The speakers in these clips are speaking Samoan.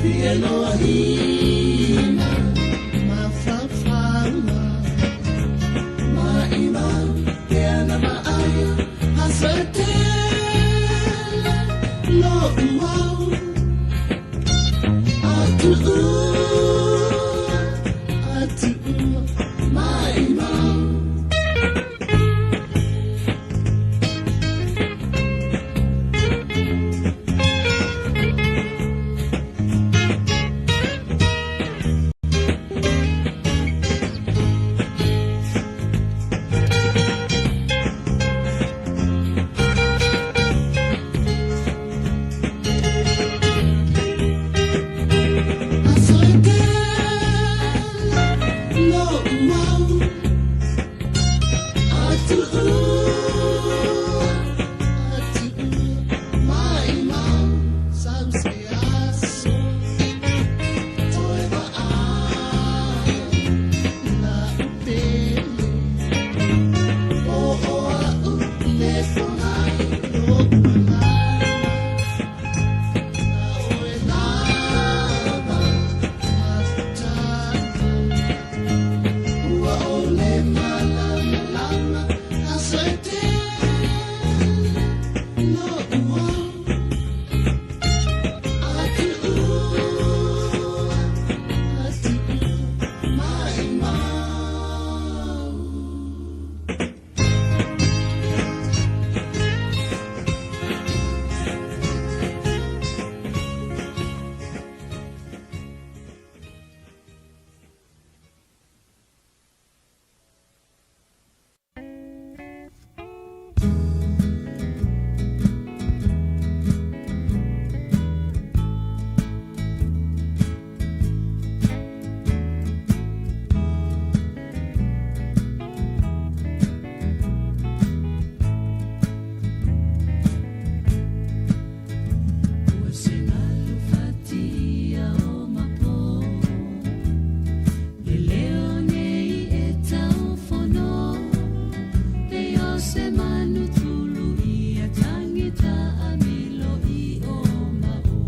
Fieloina mafaufauga maimau ke ana maaia aso e tele lo'u au atu'ua atu'ua maimau. Aso e tele lo'u au atu'ua atu'ua maimau sau se aso toe va'ai la'u pele o o a'u le fogai lo'u agaga na oe lava mafutaga ua ou le malamalama aso e tele lo'u au atu'ua atu'ua maimau. Ua se galu fatia o mapo Le leo nei e taufono Pei o se manu tulu ia tagita amilo i o ma o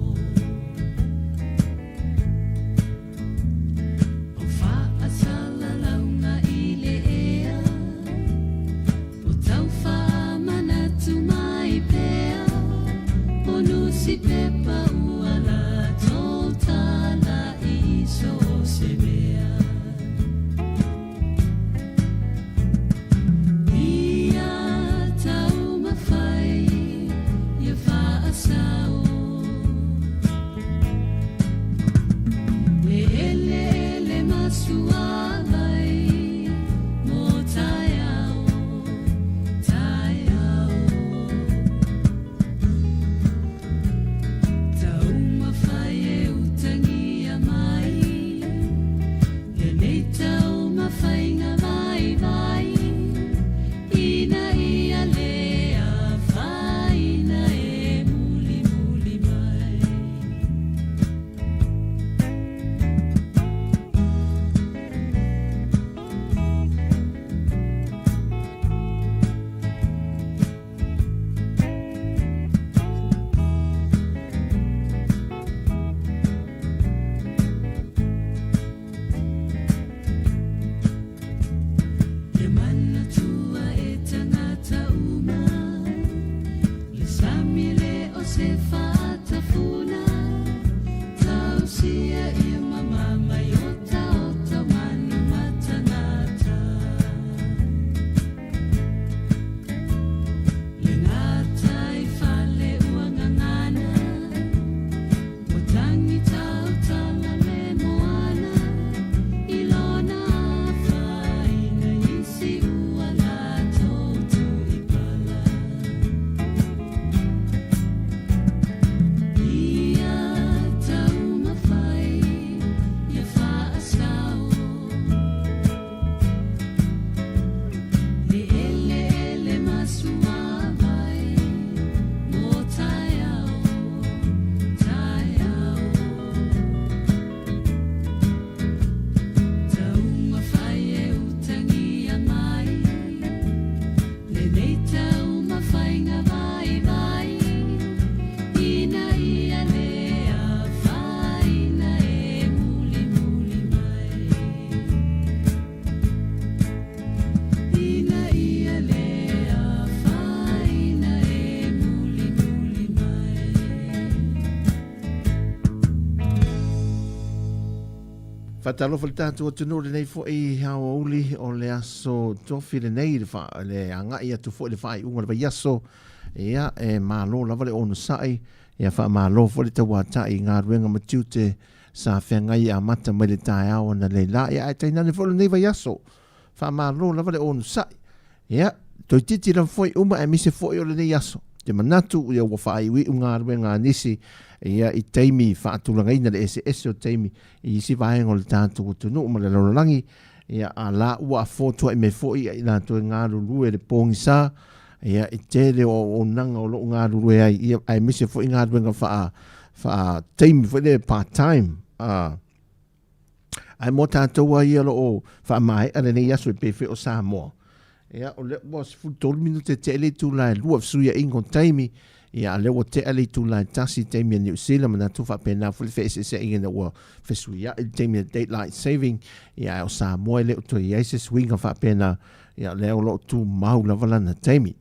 O faasalalauga i le ea O tau faamanatu mai pea O nusipepa ua latou tala i so o se mea Ia taumafai ia faasao Le eleele ma suavai mo taeao, taeao Taumafai e utagia mai Lenei taumafaiga vaivai Ina ia le afaina e mulimuli mai. Ia manatua e tagata uma Le sami le o se faatafuna Tausia ia mamama i otaota o manu ma tagata Le gataifale ua gagana Ua tagi tautala le moana I lona afaina i isi ua latou tuu i pala Ia taumafai Faatalofa i le tatou atunuu i lenei foi aoauli o le aso Tofi lenei i le, fa, le agai atu foi i le faaiuga o le vaiaso. Ia, e malo lava le onosai, ia faamalo foi le tauatai i galuega ma tiute sa feagai e amata mai le taeao analeila. Ia, ae tainane foi lenei vaiaso. Faamalo lava le onosai. Ia, toeitiiti lava foi uma aemaise foi o lenei aso. Te manatu ia ua faaiuiu galuega a nisi ia i taimi faatulagaina le eseese o taimi i isi vaega o le tatou atunuu ma le lalolagi. Ia, a la ua afotua'i mai foi ia i latou e galulue i le pogisa, ia i tele o auaunaga o lo o galulue ai, ia aemaise foi galuega faa faa taimi foi lea part time. A Ae mo tatou lava ia o lo o faamaea lenei aso e pei foi o Samoa, ia, o lea ua 13 minute tea le itula e 2 fesuiaiga o taimi, ia, a lea ua tea le itula e 1 i taimi a Niu Sila, manatu faapena foi le feeseeseaiga ina ua fesuiai le taimi o le daylight saving, ia, ae o Samoa e le o toe i ai se suiga faapena, ia, o lea o lo o tumau lava lana taimi.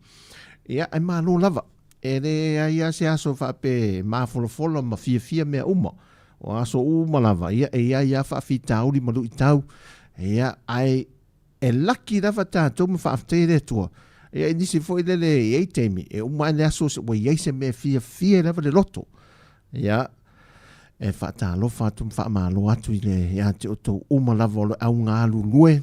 Ia, ae malo lava. E leai lava se aso faapea e mafolafola ma fiafia mea uma. O aso uma lava, ia, e i ai lava faafitauli ma luitau, ia, ae e laki lava tatou ma faafetai i le Atua. Ia, i nisi foi lele e i ai taimi, e uma ae le aso ua i ai se mea e fiafia ai lava le loto. Ia, e faatalofa atu ma faamalo atu i le ia te outou uma lava o le au galulue,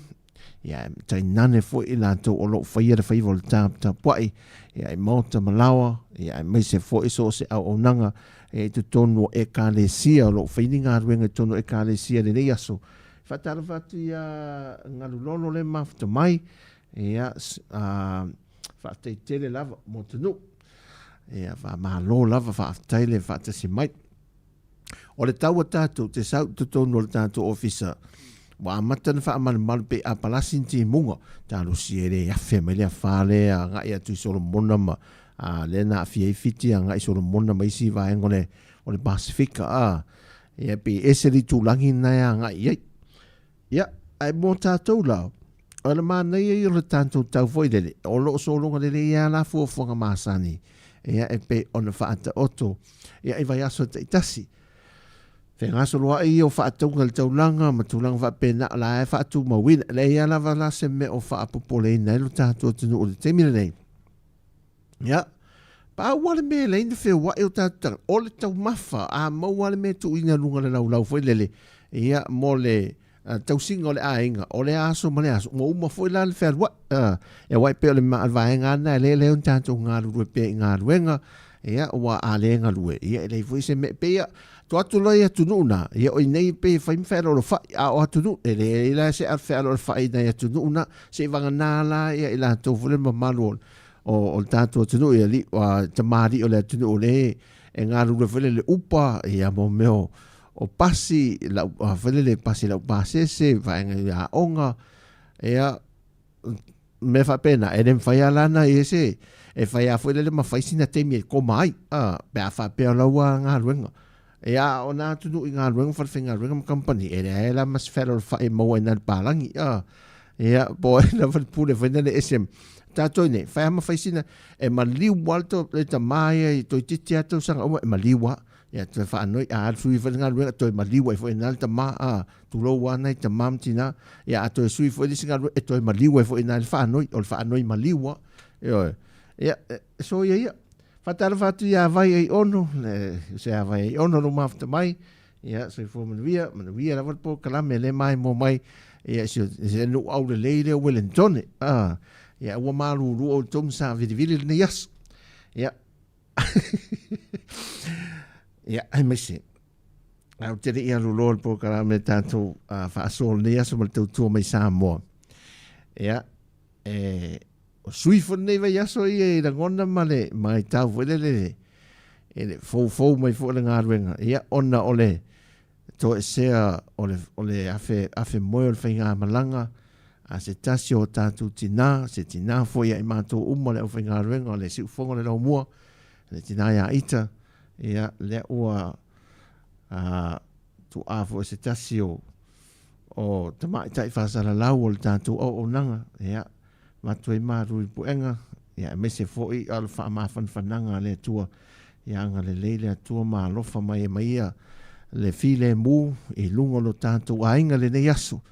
ia e tainane foi i latou o lo o faia le faiva o le taputapuai, ia i maota ma laoa, ia aemaise foi so o se auaunaga ia i totonu o Ekalesia o lo o fai ni galuega i totonu o Ekalesia i lenei aso. Faatalofa atu ia Galulolo le mafuta mai, ia faafetai tele lava mo atunuu. Ia faamalo lava, faafetai le faatasi mai. O le tau a tatou te sau i totonu o le tatou ofisa, ua amata ona faamalumalu pei a palasi ni timuga, talosia e le afe mai le afa lea agai atu i Solomona ma a, lea na aafia ai Fiti agai i Solomona ma isi vaega o le, o le Pasifika, a, ia pei e ese le itulagi lena e agai i ai. Ia, ae mo tatou la, o le manaia ia o le tatou tau foi lele, o lo o sologa lelei lava la fuafuaga masani, ia e pei ona faataoto ia i vaiaso taitasi. Fegasoloai ia o faatauga i le taulaga ma tulaga faapena, o la e faatumauina. E leai lava la se mea o faapopoleina ai lo tatou atunuu i le taimi lenei. Ia, pau lava le mea e leai ona feoai o tatou tagata, o le taumafa, a maua lava le mea e tuuina i luga o le laulau foi lele, ia, mo le tausiga o le aiga, o lea aso ma lea aso, ua uma foi la le fealuai. Aua e pei o le vaega lava lena e lea e ona tatou galulue pea i galuega, ia, aua a le galue, ia e leai foi se mea. E pei lava, tuu atu loa i atunuu na, ia o i inei e pei e fai ma fealoalofai, a o atunuu, e leai la se fealoalofai i nai atunuu na, seiavagana la ia i latou foi le mamalu o o le tatou atunuu i alii tamalii o le atunuu o lea e galulue foi lele upa ia mo mea o, o pasi lau foi lele pasi lau pasese vaega i aoga ia mea faapena e le mafai lava la ona i ai se e fai lava foi lele ma fai sina taimi e koma ai a pe a faapea o lau galuega ia o na atunuu i galuega ma falefaigaluega ma kamupani e leai la ma se fealofai e maua ai na le palagi a ia po o ai lava le pule foi lele ese tatou i nei fai lava ma fai sina e maliu lava le to le tama ia i toeitiiti lava tausaga uma e maliu lava ia toe faanoi a alu sui foi le galuega toe maliu ai foi i ina le tama a tulou lava nai tama ma tina ia a toe sui foi le isi galuega e toe maliu ai foi i ina le faanoi o le faanoi maliu lava ioe ia e soia ia Faatalofa atu ia Vai Aiono, le se a Vai Aiono lo mafuta mai. Ia soifua manuia, manuia lava le polokalame le maimoa mai. Ia se se nuu aulelei lea o Wellingtone. Ah, ia ua malulu outou ma savilivili lenei aso. Ia. Ia, aemaise. Ae ou te le i alu loa le polokalame tatou uh, faasoa lenei aso ma le tautua mai Samoa. Ia, e, o sui foi lenei vaiaso ia i lagona ma le matau foi lele e le foufou mai foi le galuega ia ona o le toesea o le, o le afe, afe moe o le faigamalaga a se tasi o tatou tinā, se tinā foi ia i matou uma le aufaigaluega o le Siufogo o le Laumua, le tinā ia Ita, ia lea ua a, tuaa foi se tasi o o tamaitai faasalalau o le tatou auaunaga, ia, avatu ai malu i puega, ia, aemaise foi o le faamafanafanaga a le Atua, ia agalelei le Atua ma alofa mai e mai ia le filemu i luga o lo tatou aiga lenei aso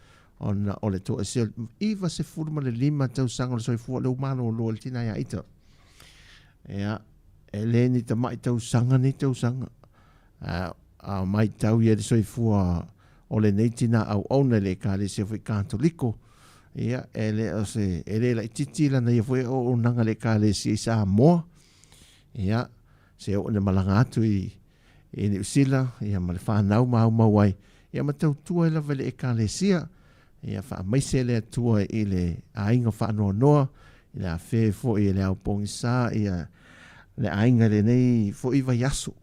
ona o le toesea 95 tausaga o le soifua lea ua malolo e le tina ia Ita. Ia, e le ni tamai tausaga nei tausaga. A, a matau ia le soifua o lenei tina auauna i le Ekalesia foi Katoliko, ia, e le o se, e le laitiiti lana ia foi auaunaga i le Ekalesia i Samoa. Ia, se oo ina malaga atu i, i Niu Sila, ia ma le fanau ma aumau ai, ia ma tautua ai lava i le Ekalesia. Ia faamaise le Atua i le aiga faanoanoa, i le afea foi e le ao pogisa ia le aiga i lenei foi vaiaso.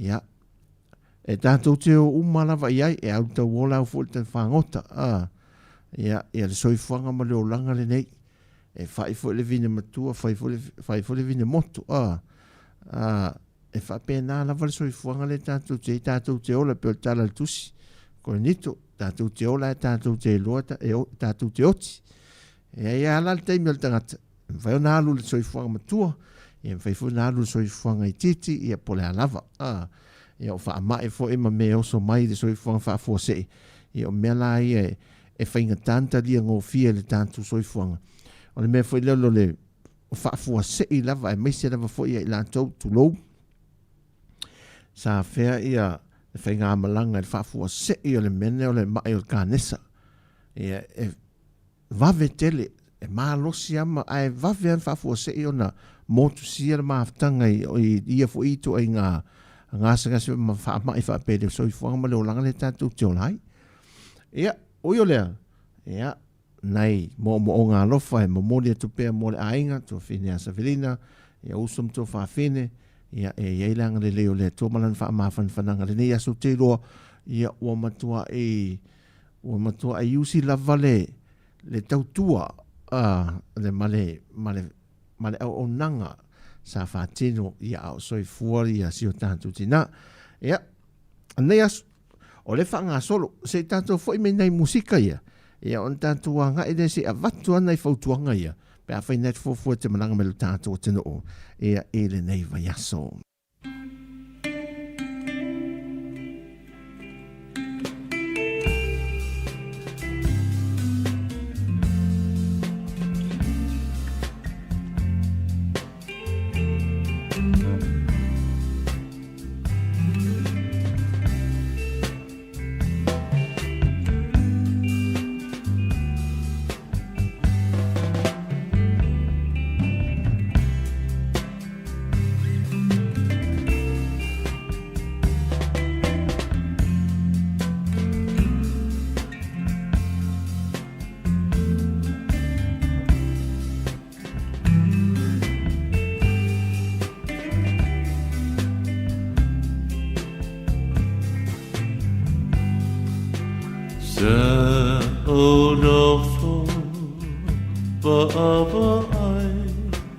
Ia, e tatou te o uma lava i ai, e au tauola au foi le fagota. Ia, ia le soifuaga ma le olaga lenei. E fai foi le vine matua, fai foi le, fai foi le vine moto. E faapena lava le soifuaga lea tatou te tatou te ola pei o le tala a le tusi Korinito, tatou te ola ae tatou te iloa e tatou te oti. E ai lava la le taimi o le tagata, e mafai ona alu i le soifuaga matua, ia e mafai foi ona alu i le soifuaga itiiti, ia po o le a lava. Ia o faamai foi ma mea e oso mai i le soifuaga faafuasei, ia o mea la ia e faigata ona talia gofie e le tatou soifuaga. O le mea foi lea o le faafuasei lava aemaise lava foi ia i latou, tulou, sa afea ia le faigamalaga i le faafuasei o le mea lenei o le mai o le kanesa. Ia, e vave tele, e malosi lava ma, ae vave lava ona faafuasei ona motusia le mafutaga i, i ia foi ituaiga gasegase ma faamai faapea i le soifuaga ma le olaga lea tatou te ola ai. Ia, ui o lea, ia, nai moomooga alofa e momoli atu pea mo le aiga, tuafine ia Savelina, ia uso ma tuafafine, ia e i ai le agalelei o le Atua ma lana faamafanafanaga i lenei aso ou te iloa, ia ua matuai ua matuai usi lava le le tautua a le ma le ma le ma le auaunaga sa faatino ia a o soifua ia si o tatou tina. Ia, lenei aso O le faagasolo, se i tatou foi mai nai musika ia, ia ona tatou agai lea se i avatu lava nai fautuaga ia, pe afai na te fuafua e te malaga mai i lo tatou atunuu, ia i lenei vaiaso. Sa o nofo vaavaai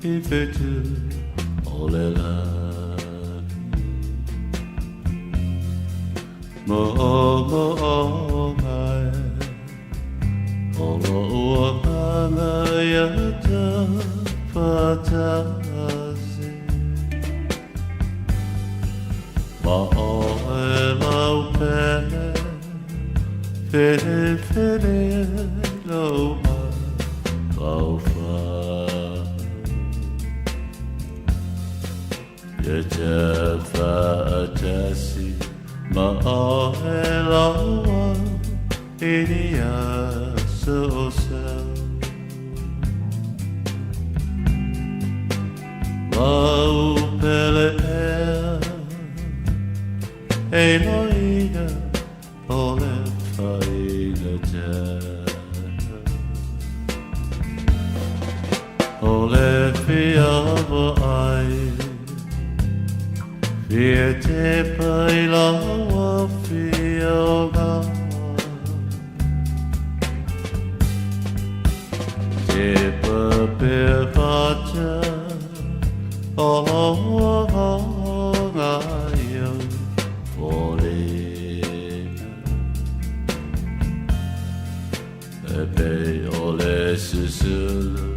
i whetū o le lani. Mo'omo'o mai o lo'u agaga ia tafatasi. Ma oe lau pele, Whiriwhiri lou mafaufau. Ia te whaatasi ma oe laua i ni aso o sau. Lau pele ea, e loina o le faigata. O le fia vaai, fia te pai laua fia o ngā. Te pape whata o ngā iau foliga. E pei o le susulu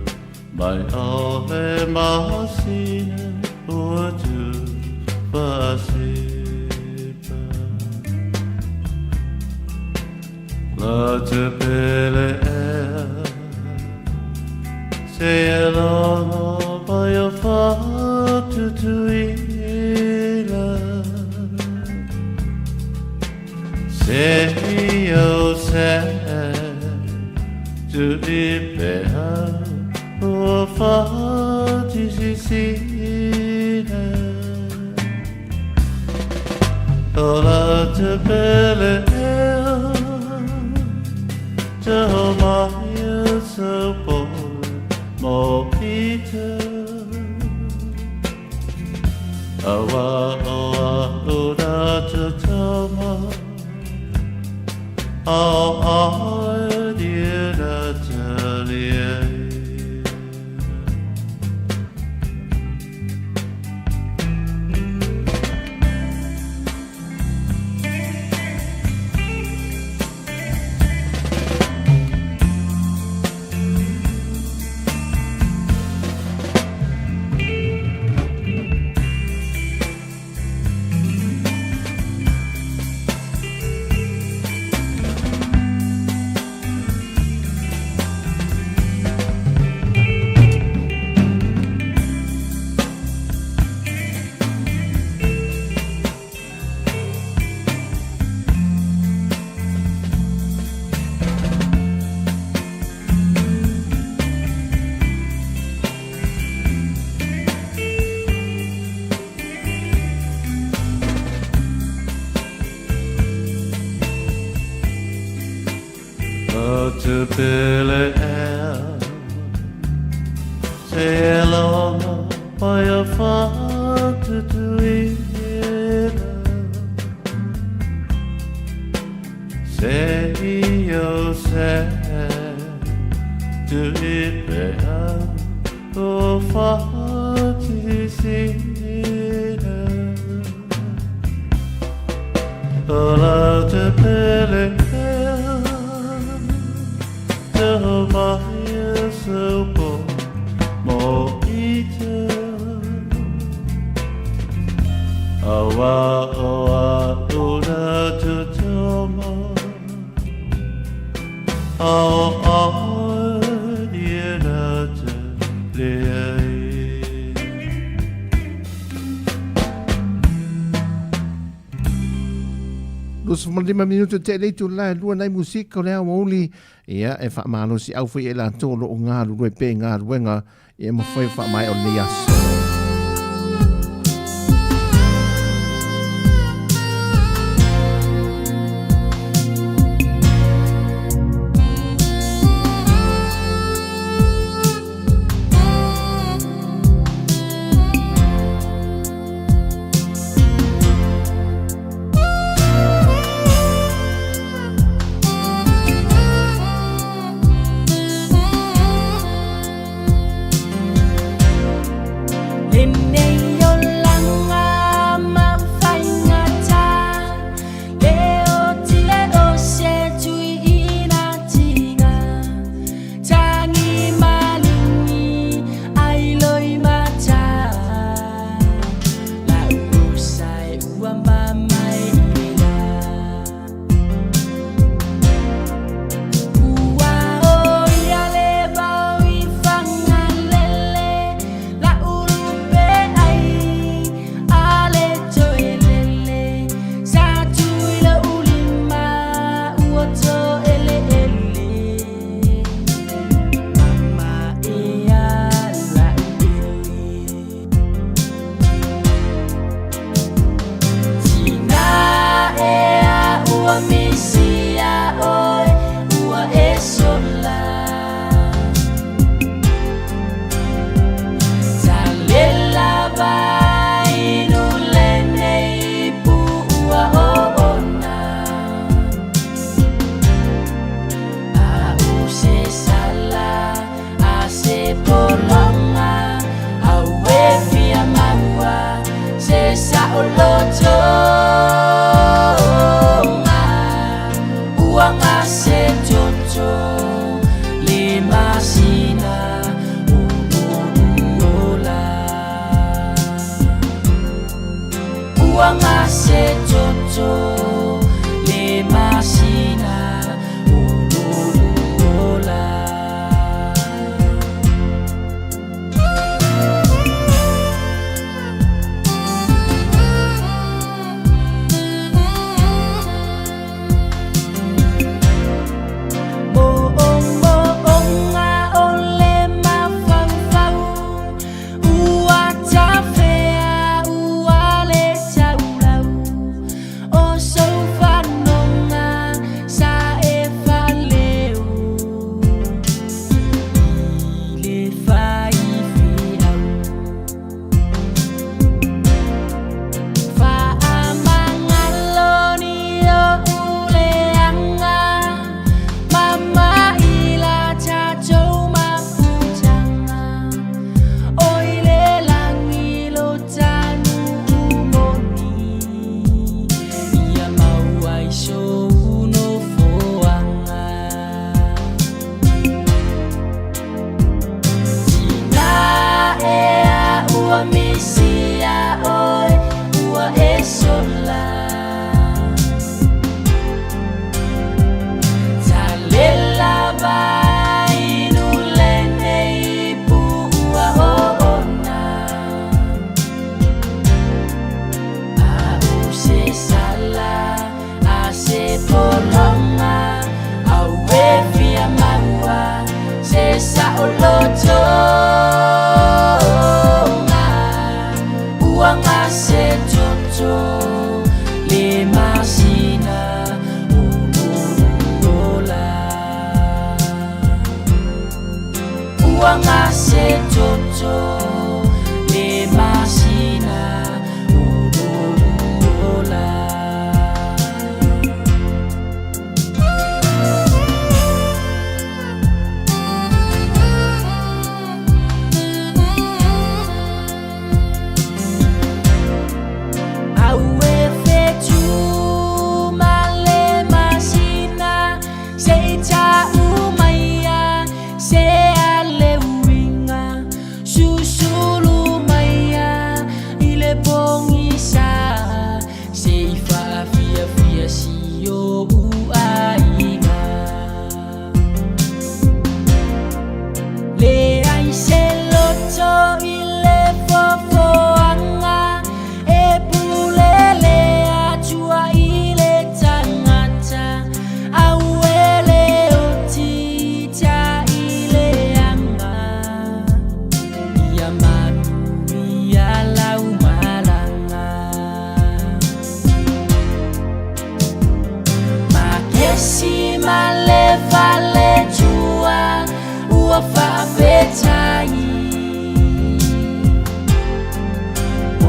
mai o le masina ua tufaasili. La te pele Se e logo mai o whatutuila Se i o se Tu i pea O whatisisina O la te pele Te mai so po mo ita Awa oa ura te tama Ao ai dira te lie. La te pele Se e logo mai o whatutuila Se i o se Tu i pea O whatisisina O la te pele Te mai so po mo ita Awa oa ura te tama Ao ai dira te lie. 25 minute te lei tu la lua nai musika o le aoauli ia e whaamalosi au fui e latou o loo galulue pea i galuega ia mafai ona faamaea o lenei aso. si o'u aiga. Leai se loto i le fofoaga e pule le Atua i le tagata, aue le oti i le aga. Ia manuia lau malaga. Makesi ma le faletua ua faafetai.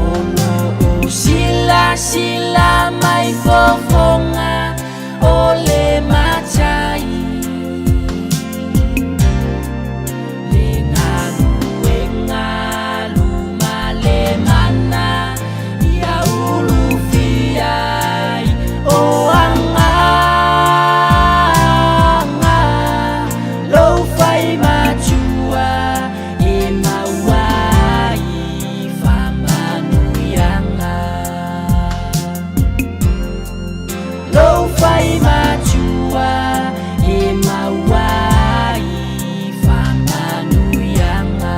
O loo silasila mai fofoga o le matai. Le galuega luma le mana ia ulufia ai o agaga lou faimatua e maua ai faamanuiaga. Lou faimatua e maua ai faamanuiaga.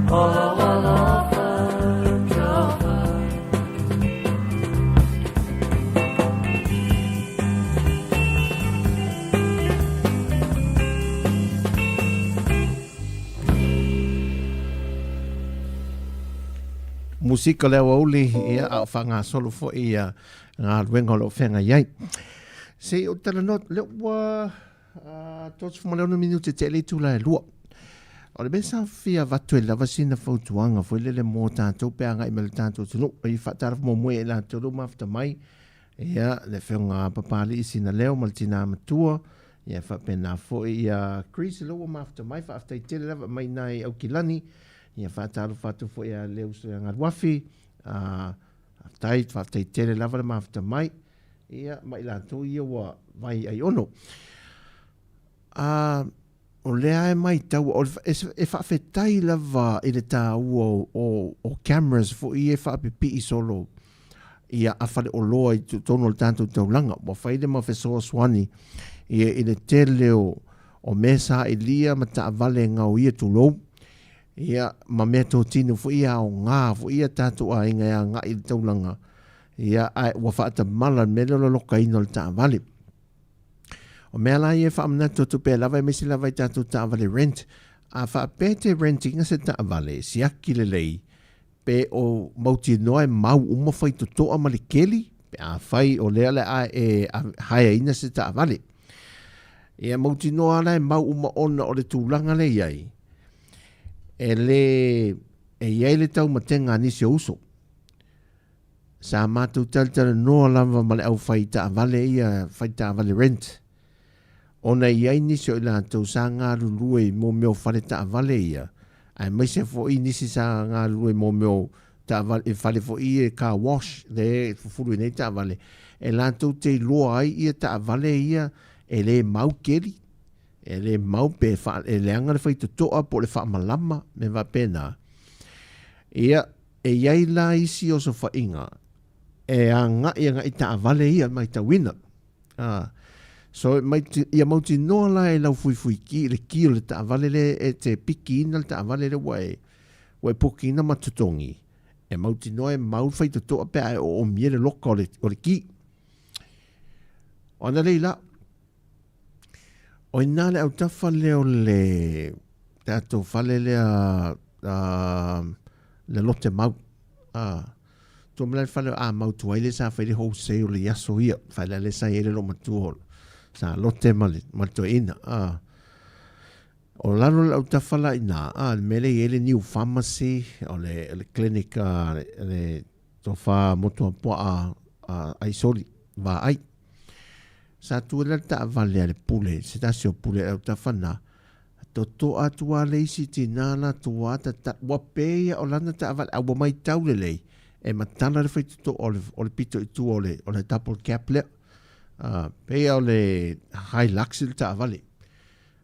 Alofa talofa. Musika le aoauli, ia, a o faagasolo foi ia galuega o lo o feagai ai. Se i ou talanoa atu, lea ua 36 minute tea le itula e 2. O le mea sa fia avatu ai lava sina fautuaga foi lele mo tatou pe agai mai le tatou atunuu. E faatalofa muamua ia i latou lea ua mafuta mai, ia, le afioga Papalii Sinaleo ma le tina matua, ia faapena foi ia Chris lea ua mafuta mai, faafetai tele lava mai nai Aukilani, ia faatalofa atu foi ia le uso ia Galuafi, faafetai, faafetai tele lava le mafuta mai, ia ma i latou ia ua vai ai ono. O lea e matau, o le, e faafetai lava i le taua o cameras foi ia e faapipii solo ia a faleoloa i totonu o le tatou taulaga. Ua fai le ma fesoasoani ia i le tele o mea sailia ma taavale e gaoia tulou, ia ma mea totino foi ia aoga foi ia tatou aiga e agai i le taulaga, ia ae ua faatamala le mea lea o le lokaina o le taavale. O mea la ia e faamanatu atu pea lava aemaise lava i tatou taavale rent. A faapea e te rent ina se taavale, siaki lelei pe o mautinoa e mau uma faitotoa ma le keli pe afai o lea o le a e hire ina se taavale. Ia mautinoa la e mau uma ona o le tulaga lea e i ai, e le, e i ai le taumatega a nisi o uso. Sa matou talatalanoa lava ma le aufai taavale ia, fai taavale rent, ona e i ai nisi o i latou sa galulue i mo mea o fale taavale ia, aemaise foi nisi sa galulue i mo mea o taavale, i fale foi ia car wash, lea e fufulu ai nei taavale, e latou te iloa ai ia taavale ia e le mau keli, e le mau pe e leaga le faitotoa po o le faamalama, mea faapena. Ia, E i ai la isi osofaiga e agai agai taavale ia matauina. A, so mai, ia mautinoa la e lau fuifui ki, le ki o le taavale lea e te pikiina le taavale lea ua e, ua e pukiina ma totogi, e mautinoa e mau le faitotoa pe a e oomia le loka o le, o le ki. O ana lei la, o ina le autafa lea o le tatou fale lea le lote mau. Tua mai la le fale o Amau tuai lea sa fai le wholesale i aso ia, fale lea sa i ai le loomatua sa lote ma le, ma le toeaina. O lalo o le autafa la i ina, le mea lea e i ai le new pharmacy, o le, le clinic a le, le tofa Motuapuaa Aisoli Vaai. Sa tu ai la le taavale a le pule, se tasi o pule a le autafa lena, toto atu lava le isi tina la tua tata, ua pei lava o lana taavale, a ua matau lelei, e matala le faitotoa o le, o le pito i tua o le, o le double cab lea. Pei lava o le Hilux le taavale.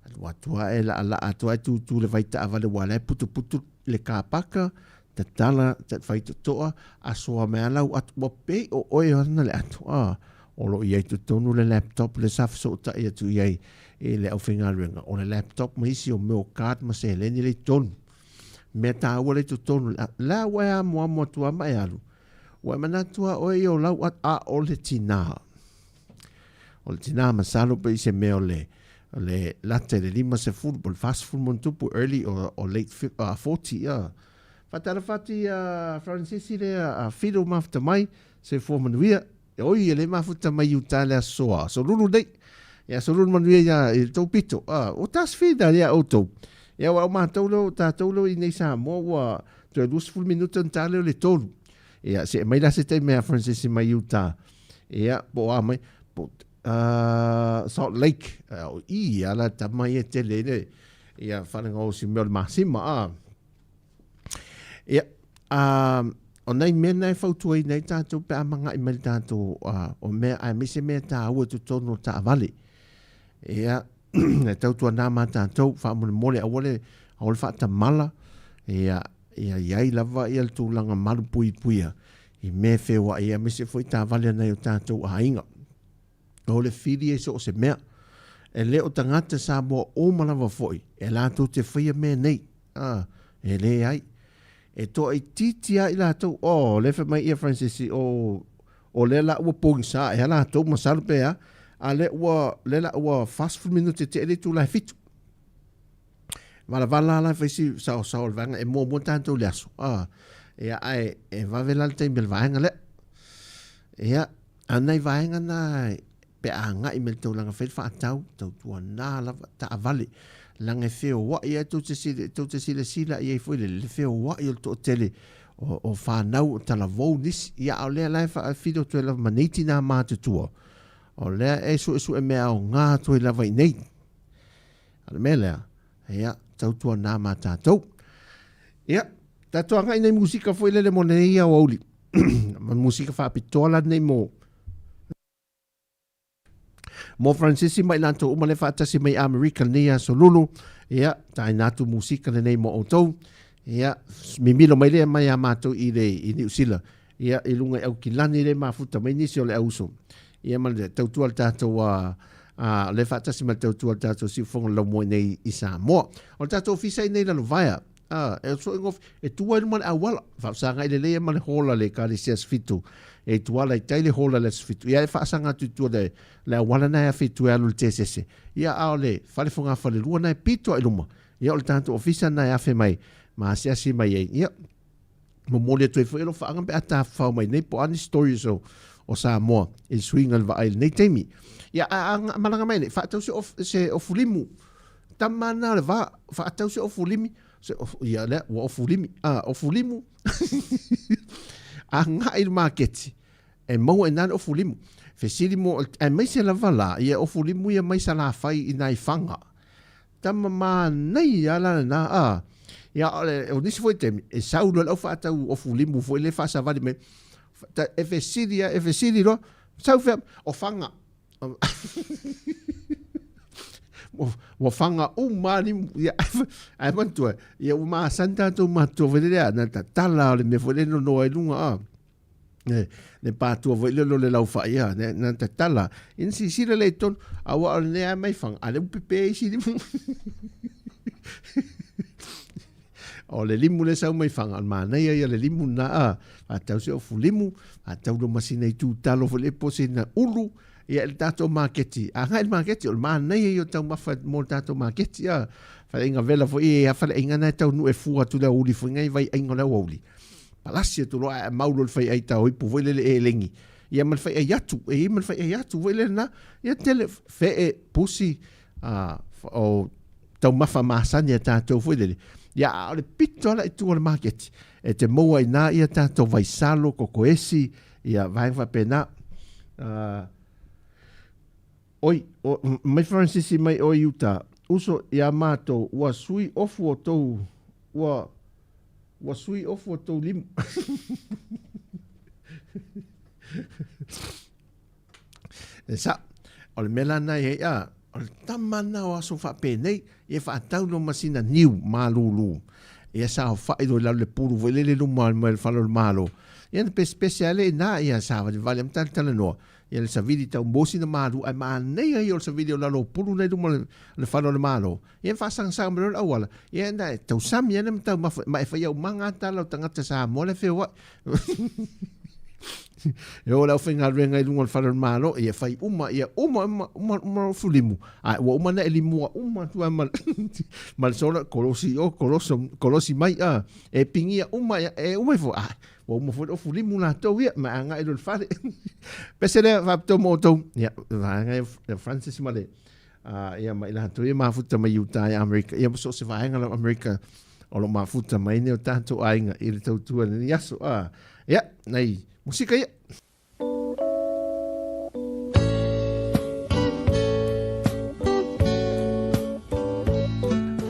Alu atu lava e laalaa atu ae tutu le vai taavale aua o la e putuputu le kapaka, tatala faitotoa, asoa mai lava lau ato, ua pei o oe ana le ato, a, o lo o i ai totonu le laptop lea sa fesootai atu i ai i le aufaigaluega, o le laptop ma isi o mea o card ma seleni lea i totonu. Mea taua lea i totonu, la ua e amoamo atu lava ma e alu, ua e manatu lava oe ia o lau ato, a o le tina. O le tina masalo pe i se mea o le, o le lata i le 50 po o le 40 ma ona tupu, early or late 40, ia. Faatalofa atu i a Francesi lea a Fido mafuta mai, soifua manuia. Oi, e le mafuta mai i uta le aso a Solulu nei. Ia Solulu manuia ia i le tou pito. O tasi fida ia outou. Ia ua o matou leo, tatou leo i nei Samoa ua toe 20 minuta ona ta lea o le 3. Ia, see mai la se taimi a Francesi mai uta. Ia, po o a mai, po, Salt Lake, o i ala tama ia tele le, ia wharenga o si mea o le masima, a. Ia, o nai mea na e fautuaina ai tatou pe a mangai mai le tatou, o mea, aemaise mea taua i totonu o taavale. Ia, e tautuana ma tatou, faamolemole, aua le, aua le faatamala, ia, ia i ai lava ia le tulaga malupuipuia i mea e feoai ai, aemaise foi taavale a nai o tatou aiga. O le fili e so o se mea. E le o tagata Samoa uma lava foi e latou te faia mea nei. A, e leai. E toaitiiti lava i latou, oh, lea e fai mai ia Francisi, oh, o lea la ua pogisa ea latou masalo pe a, a lea ua, lea la ua 40 minute tea le itula e 7. Valavala la e fai si saosao o le vaega e muamua tatou i le aso. Ah, ia, ae e vave la le taimi o le vaega lea. Ia, a nai vaega na pe a agai mai le taulaga fai le faatau, tautuana lava, taavale, leaga e feoai lava tou te sile, tou te silasila i ai foi lele, le feoai o le toatele o, o fanau o talavou nisi, ia a o lea la e faafilo atu ai lava ma nei tinā matutua, o lea e suesue mea aoga atu ai lava i inei. A o le mea lea, ia, tautuana ma tatou. Ia, tatou agai nei musika foi lele mo nei aoauli. Ma musika faapitoa la nei mo mo Francisi ma i latou uma le faatasi mai Amerika lenei aso lulu. Ia, taina atu musika lenei mo outou. Ia, mimilo mai lea mai a matou i le i Niu Sila. Ia, i luga i Aukilani le mafuta mai nisi o le auso. Ia ma le tautua le tatou a a le faatasi ma le tautua le tatou siufofoga o le laumua nei i Samoa. O le tatou ofisa i nei Lalovaea. A, e so ingof, e tu ai luma le auala, faasaga i lelei ma le hola le ekalesia Asofitu. E tuala i tai le hola le Asofitu. Ia e faasaga atu i tua le, le auala na e afe i tua e alu i le tesese. Ia a o le fale fogafale lua na e pito i luma. Ia o le tatou ofisa na e afe mai, ma asiasi mai ai. Ia, momoli atu ai foi alofaaga pe a tafafao mai nei po o a ni stories o, o Samoa i le suiga o le vaai i lenei taimi. Ia, a, a malaga mai nei, faatau se, of, se ofulimu, tama na o le va, faatau se ofulimi, se of, ia lea, ua ofulimi, a, ofulimu, agai i le maketi, e maua i na le ofulimu. Fesili mo, aemaise lava la, ia ofulimu ia mai Salafai i nai Faga. Tama manaia la lena, a. Ia, o, le, o nisi foi taimi, e sau loa le au faatau ofu limu foi le faasavali mai. E fesili lava, e fesili loa, sau fea, o Faga. Ua Faga uma lava limu. Ia, ae manatua, ia ua masani tatou matutua foi lele, a na tatala o le mea foi lele nonoa ai luga, a. Le, le patua foi lele o le laufai, a, na tatala. Ina silasila lea i totonu, aua o lenei lava mai Faga, a o lea ua pepe isi limu. O le limu lea sau mai Faga, o le manaia ia le limu lena, a, faatau se ofu limu, faatau loa ma sina itu talo foi lea po o sina ulu, ia i le tatou maketi. Agai i le maketi, o le manaia ia o taumafa mo le tatou maketi, a. Faleaiga vela foi, e a faleaiga na e taunuu e fua atu i le aoauli foi ngai vai aiga o le aoauli. Palasi atu loa ae mau loa le faiai tao ipu foi lele elegi. Ia ma le faiai atu, e i ai ma le faiai atu foi lele na. Ia tele fee, pusi, a, o taumafa masani a tatou foi lele. Ia a o le pito ala i tua o le maketi. E te maua i nā ia tatou vaisalo, kokoesi, ia vaega faapena. Oi, o, mai Francisi mai oe i uta, uso iā matou, ua sui ofu o tou, ua, Ua sui ofu o tou limu. E sa, o le mea la na i ai, a, o le tama na o aso faapenei, ia faatau loa ma sina niu malūlū. Ia saofai loa i lalo le pulu foi lele i luma mai le fale o le Malo. Ia na pesepese lava lea i ina, ia savalivali ma talatalanoa. Ia le savili tau mo sina malu, ae manaia ia o le savili o lalo o pulu na i luma o le fale o le Malo. Ia faasagasaga mai loa le auala, ia na e tausami ana ma taumafa, ma e fai au maga tala o tagata Samoa le feoai. E o le aufaigaluega i luga o le fale o le Malo, ia fai uma, ia uma, uma, uma, uma o fulimu. A ua uma na e limua uma atu ai ma, ma le sola, kolosi o, koloso, kolosi mai, a, e pingia uma, ia, e uma ifo, a, ua uma foi le ofu limu latou ia, ma agai loa i le fale. Pese lea, faapitoa mo outou, ia, vaega ia Francis ma le, Ia ma i latou ia mafuta mai Utah i Amerika, ia ma so o se vaega lava o Amerika o lo o mafuta mai nei o tatou aiga i le tautua i lenei aso. Ia, nai musika ia.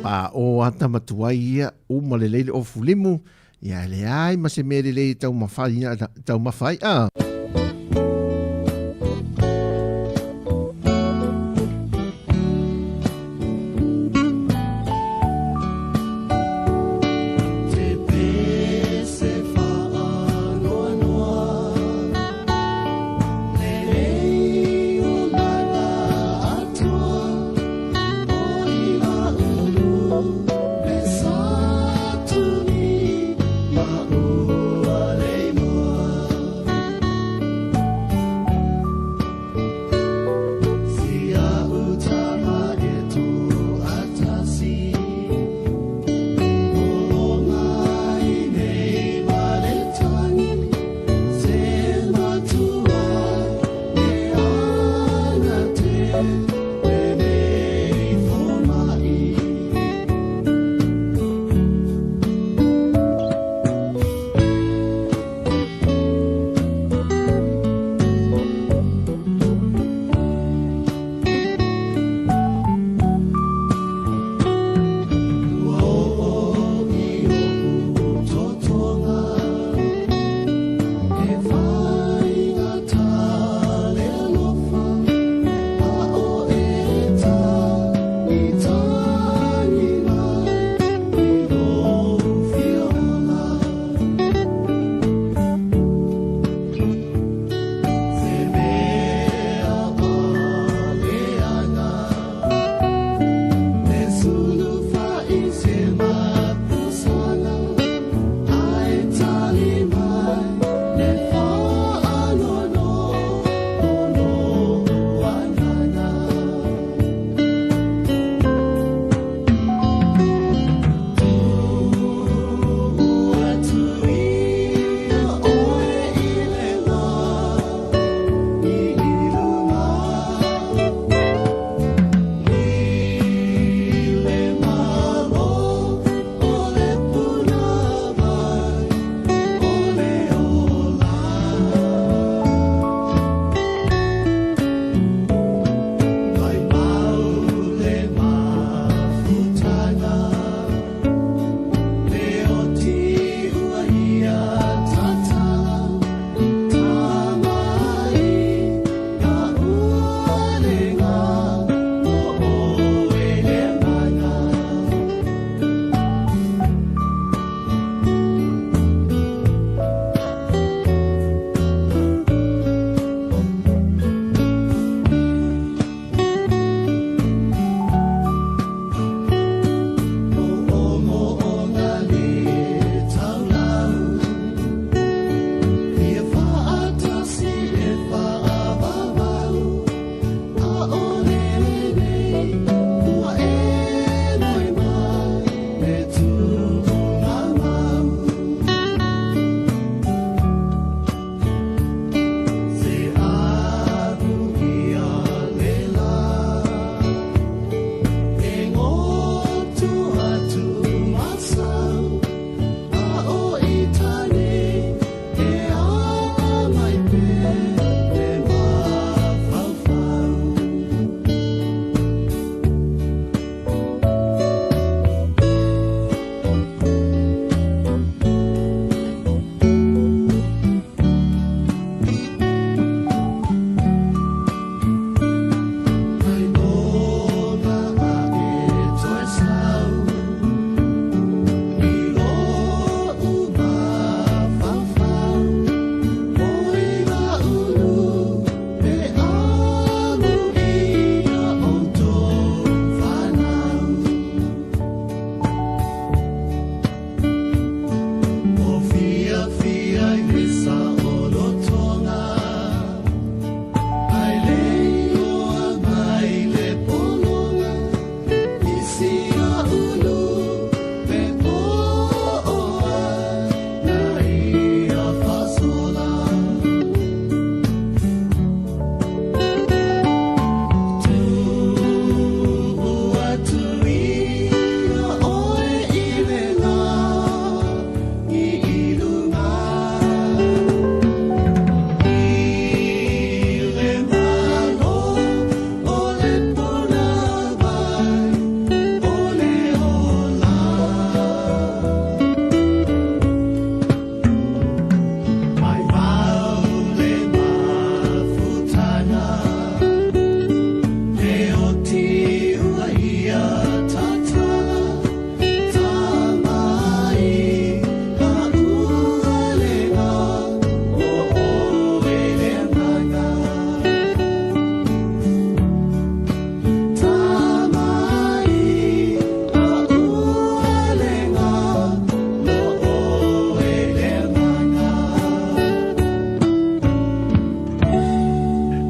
Pā o ata matuai ia, uma lelei le ofu limu, ia e leai ma se mea lelei e taumafa ai.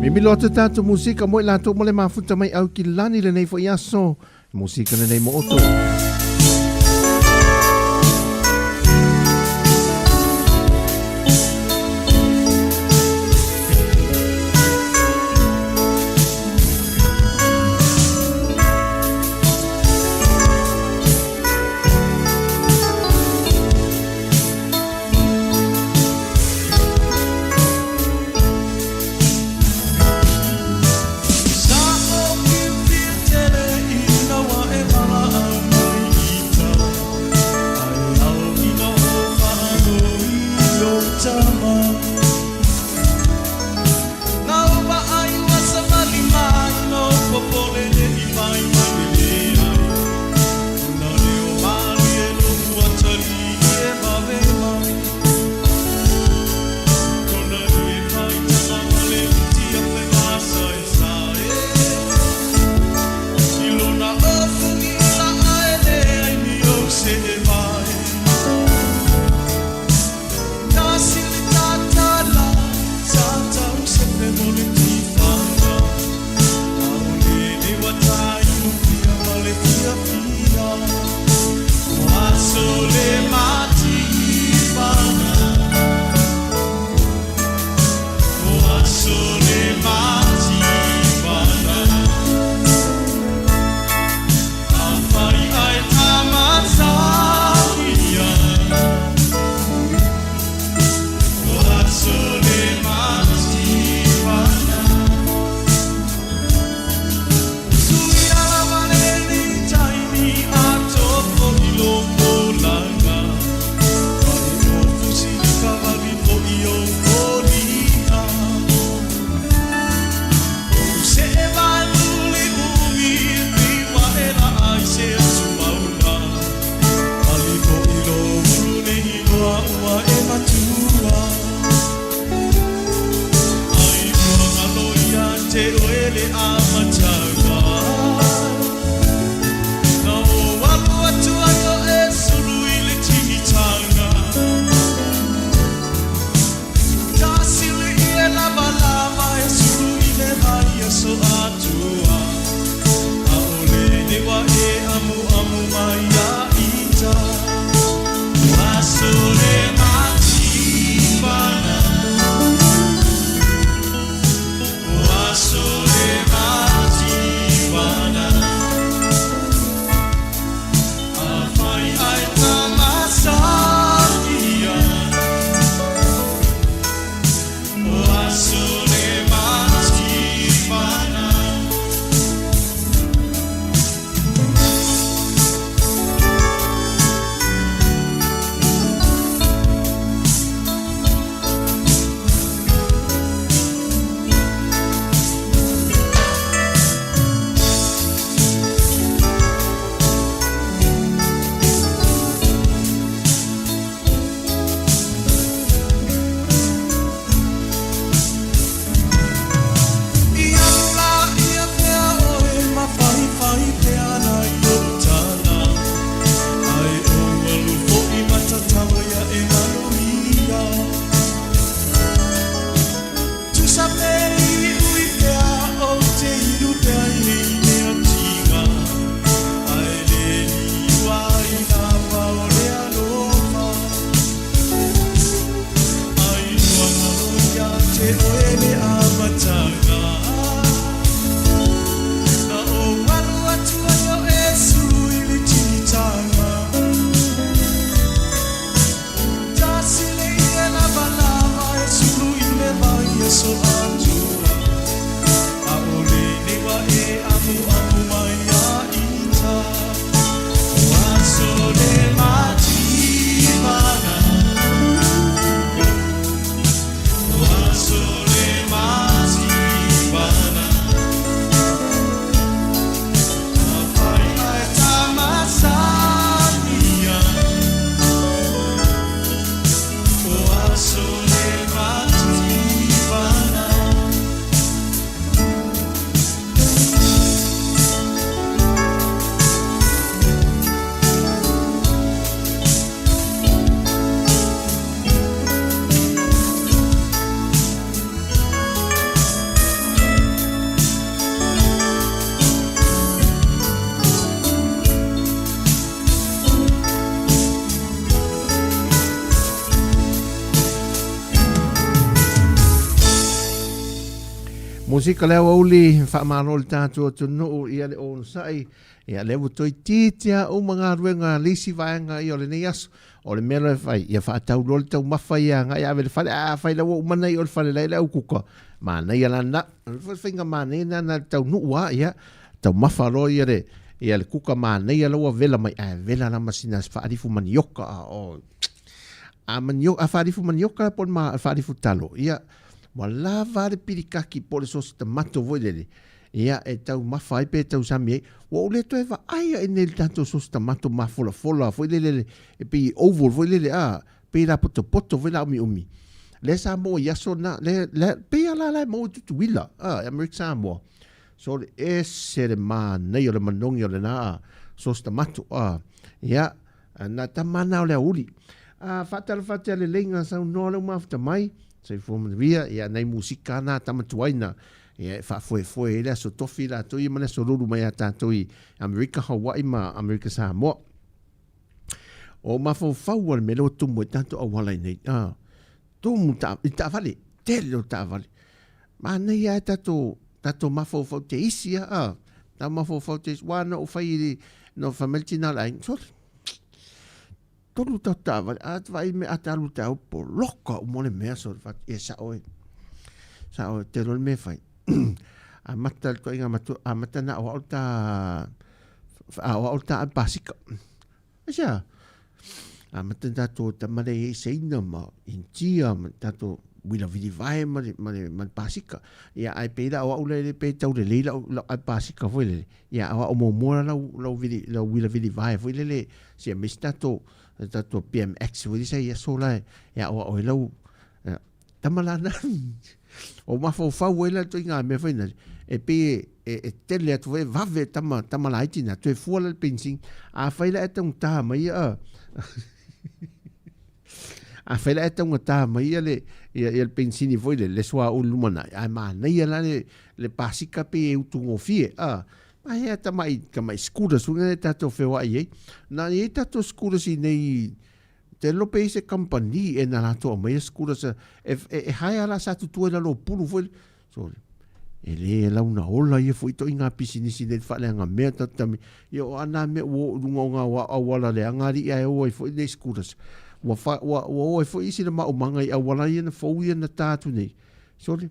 Mimilo atu tātou musika mo i lātou mo le mafuta mai au ki lani lenei fo i aso. Musika lenei mo oto. Sa o ki fia tele i nawa e mala au mai. musika le aoauli, faamalo le tatou atunuu ia le onosai, ia lea ua toeitiiti lava uma galuega a le isi vaega ia o lenei aso. O le mea loa e fai, ia faatau loa le taumafa ia agai ave i le fale, ae afai la ua uma ona i o le fale la e i le au kuka, manaia la lena. O le faiga manaia lena na le taunuu lava, ia taumafa loa ia le, ia le kuka manaia la ua vela mai, ae vela la ma sina faalifu manioka, oh, a manioka, a faalifu manioka po o le faalifu talo, ia, ua lava le pilikaki po o le sosi tamato foi lele, ia, e taumafa ai pe tausami ai. Ua ou le toe vaai ae nei i le tatou sosi tamato mafolafola foi lele, e pei e oval foi lele, a, pei la potopoto foi la umiumi. Lea sa maua i aso na, le, le, pei a la la e maua i Tutuila, a, Amerika Samoa. So le ese le manaia o le manogi o lena sosi tamato, a, ia, Na tama na o le aoauli. A faatalofa atu ia Leleiga saunoa lea ua mafuta mai. Soifua manuia, ia nai musika na tama tuai na ia e faafoefoe ai le aso tofi latou ia ma le aso lulu mai ia tatou i Amerika Hawaii ma Amerika Samoa. O mafaufau o le mea lea ua tumu ai tatou auala i nei. A, tumu ta, i taavale, tele o taavale. Manaia ai tatou, tatou mafaufau te isi a, a. Ta mafaufau te isi, wa na ou fai i, no fai mai le tina o le aiga, sole, tolu tatou taavale, a vaai me a ta alu taeao, poloka uma le mea, sole, fai atu, ia sao e, sao e, te iloa le mea e fai. Amata le toaiga matua, amata na o au ta, a o au ta ave pasika. Aisea? Amata na tatou tama lea i Seina ma Initia ma tatou uila vilivae ma le, ma le, ma le pasika. Ia, ae pei la o au lea pe tau lelei lau, lau ave pasika foi lele. Ia, o au muamua la lau, lau, vili, lau uila vilivae foi lele, sia aemaise tatou, tatou BMX foi lele sa i aso la, ia o au ai lau, ia, tama la na, o mafaufau ai la ituaiga mea foi nale, e pei e, e tele atu foi, e vave tama, tama laiti na, toe fua la le penisini. Afai la e taugata mai ia, afai la e taugata mai ia le, ia, ia le penisini foi lele, le suauu i le lumanai, ae manaia la le, le pasika pei e utugofie, a. A hea tamai, tamai scooters foi lele tatou feoai ai. Na i ai tatou scooters i nei Te iloa pe i se company e na latou aumaia scooters e, e, e haea la sa tutu ai lalo o pulu foi. So, e le launa ola ia foi toi ngā pisinisi nei whaaleanga mea tatami. Ia o ana mea ua o lunga o ngā wā auala le anga ali ia e o ai foi nei scooters. Ua, wha, ua, ua o ai foi isi na maumanga i auala ia na fou ia na tā atu nei. So, le,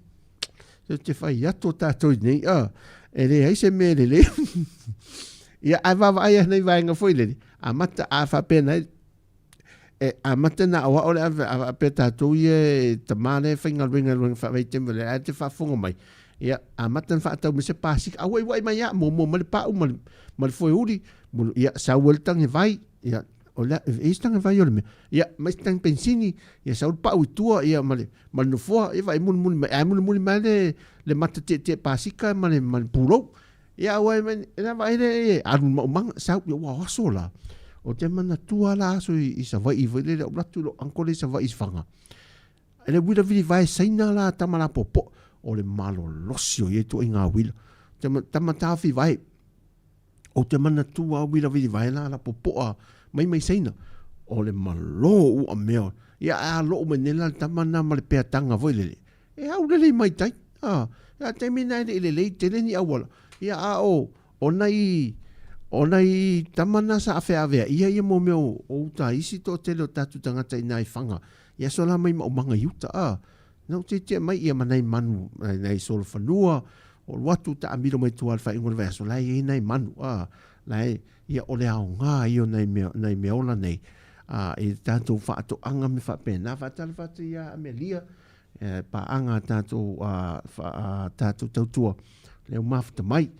te whai atu o tātou i nei, a, e le ai se mea lelei. Ia, ai vaavaai ai nei vaenga foi lele. A mata, a whapena ai, e amata na o ao le ave a pe tātou ia e tamā le whaingaluenga luenga whaavaitema le ae te whaafonga mai. Ia, amata na whaatau me se pāsika, a wai wai mai a, mō mō ma le pāu ma le, ma le foe uri, mo, ia, sau e le tange vai, ia, o le, e isi tange vai o le mea, ia, ma isi tange pensini, ia, sau le pāu i tua, ia, ma le, ma le nofoa, ia, vai muli muli mai, ae muli muli mai le, le mata tietie pāsika ma le, ma le pūlou. Ia aua e mai, e lava ai le e alu le maumaga, sau, ia ua aso la. O te manatua la aso i, i Savaii foi lele, o latu lo uncle i Savaii i Whanga. E le wila vili vae saina la tama la popo, o le malolosi o ia tua i ngā wila. Te tama tāwhi vae, o te manatua wila vili vae la la popoa mai mai saina. O le malo ua mea, ia a loo mai nei la le tama na ma le peatanga foi lele. E au lelei mai tai. A, a taimi na e le i lelei tele ni auala. Ia a o, o nai, o nai tama na sa awheawhea ia ia mo mea o, o uta isi to tele o tatu tangata i nai whanga. Ia so la mai maumanga i uta, a. Na u te mai ia ma nai manu, nai, nai solo whanua, o luatu ta amiro mai tua al whaingo le vai aso, lai e nai manu, a. Lai, ia o le ao ngā i o nai mea, nai mea ola nei. A, i tātou whaatoanga me whapena, whaatala whaatu ia Amelia, E pāanga a tātou, a, a tātou tautua leo mafuta mai.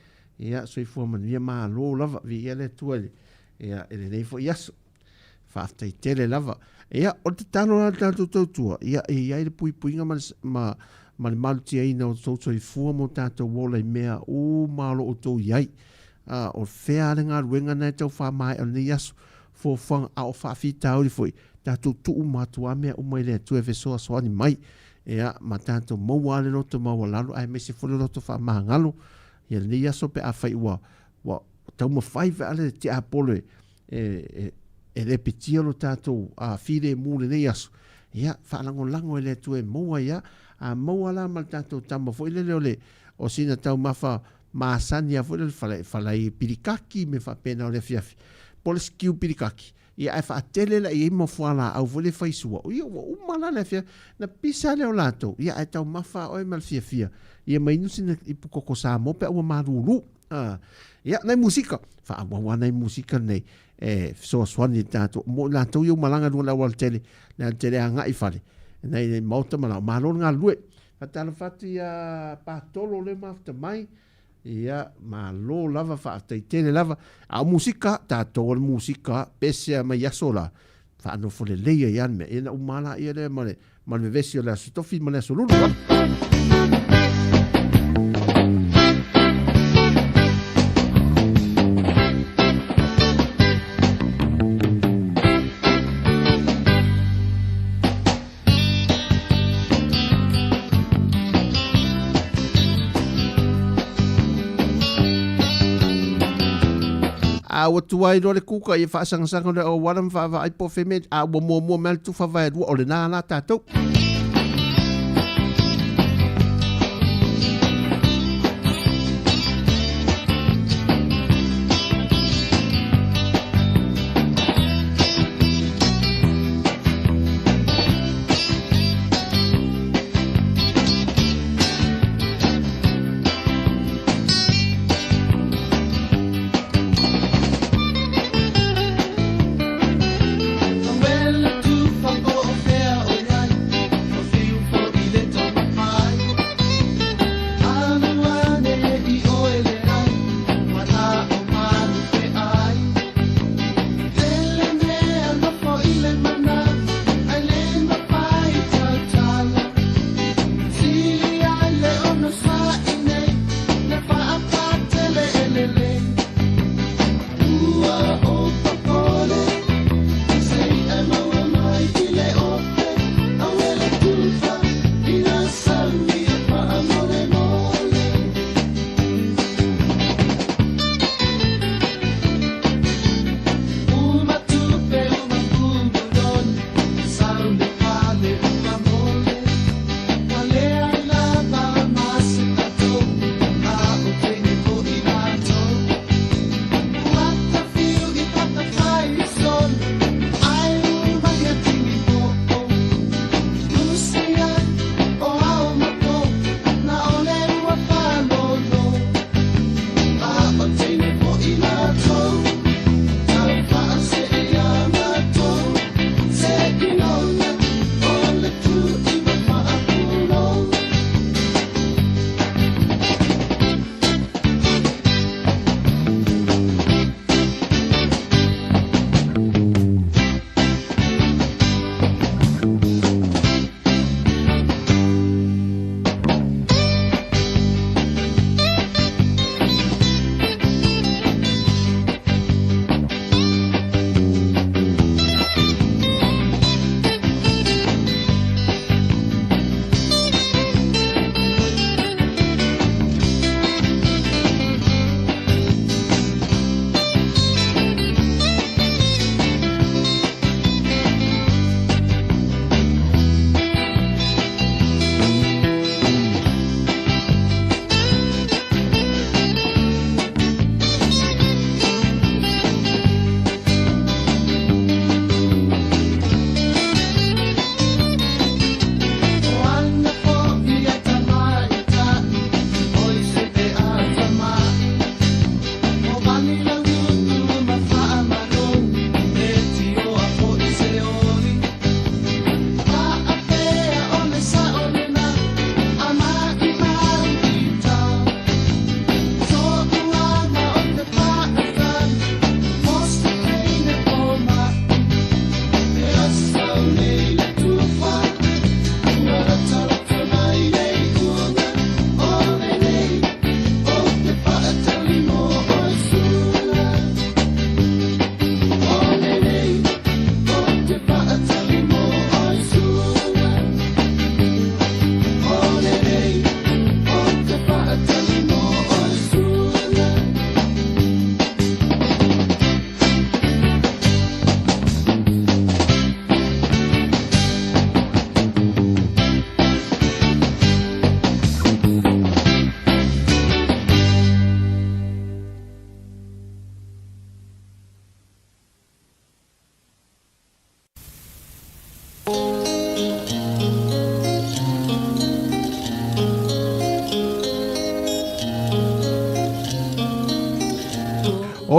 Ia, soifua manuia mālō lava, vi ia le Atua i, ia, i lenei foi aso. Faafetai tele lava. Ia, o le tatalo la le tātou tautua, ia, e i ai le puipuiga ma le, ma, ma le malutiaina o tou soifua mo tātou ola i mea uma o lo o outou i ai. A, o fea le galuega na e tau faamaea o lenei aso, fuafuaga, a o faafitauli foi, Tatou tuu uma atu a mea uma i le Atua e fesoasoani mai, ia, ma tatou maua a le loto maualalo aemaise foi le loto faamagalo ia lenei aso pe afai ua, ua taumafai pe a le tiapolo e, e, e lepetia lo tatou a filemu lenei aso, ia, faalagolago e le Atua e maua ia, a maua la ma le tatou tama foi lele o le, O sina taumafa masani lava foi lea o le falai pilikaki ma mea faapena o le afiafi po o le stew pilikaki, ia ae faatele la i ai ma fualaau foi lea e faisua, ia ua uma la le afiafi, na pisa lea o latou, ia ae taumafa lava oe ma le fiafia, ia ma inu sina ipu koko Samoa pe a ua malulu. A, ia, nai musika, faaauau lava nai musika nei e fesoasoani i tatou, mo i latou ia ua malaga i luga o le aualatele, le alatele agai i fale, nai maota ma lao, malo le galulue. Faatalofa atu ia Patolo lea mafuta mai, ia malo lava faafetai tele lava. A o musika, tatou o le musika, pese lava mai aso la, faanofo lelei ai lava le mea. Ia na uma lava laia lea ma le, ma le vevesi o le Aso Tofi ma le Aso Lulu. A ua tuai loa le kuka ia faasagasag o le auala ma faavaai po o fea mea, a ua muamua mai lava le tufa vaelua, o lena la tatou.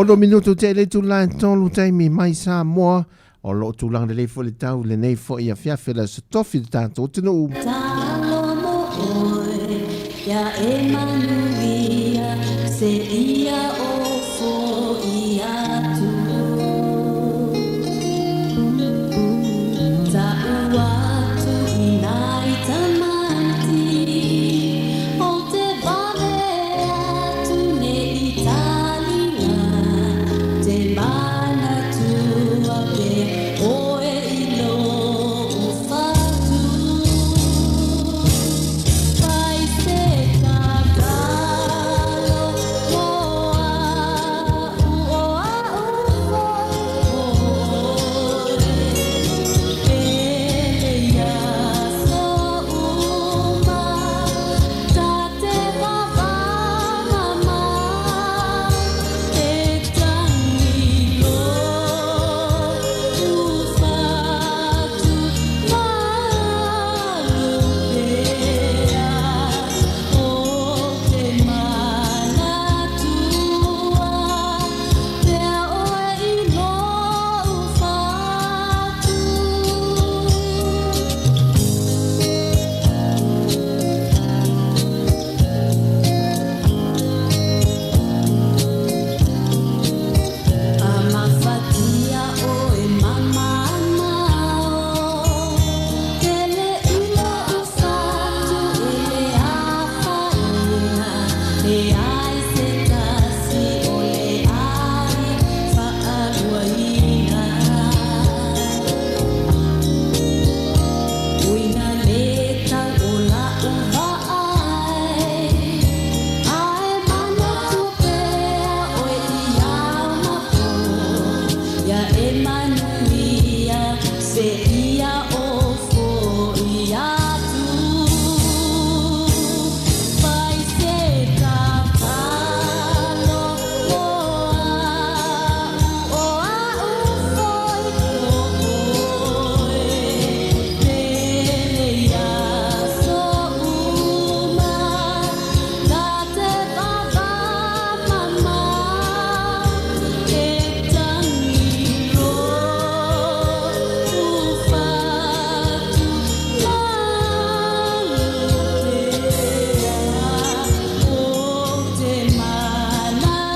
Ono minutu te le itula e 3 taimi mai Samoa, o loo tulaga lelei foi le tau lenei foi afiafi le Aso Tofi le tatou atunuu. Talo mo oe ia e manuia se ia o fo'i atu. Ta'u atu i nai tamaiti o te vave atu nei talinga te manatua pea oe i lo'u fatu. Fai se tatalo mo a'u o a'u foi Pele i aso uma ta te vavamama e tagi lo'u fatu malu pea o te manatua pea oe i lo'u fatu. Amafatia oe mama mao Pele i lo'u fatu e le afaina E ai se tasi o le ai faaluaina Uina le tau o la'u vaai Ae manatu pea oe i ao ma po Ia e manuia se ia o fo'i atu. Fai se tatalo mo a'u o a'u foi oe Pele i aso uma ta te vavamama e tagi lo'u fatu malu pea o te manatua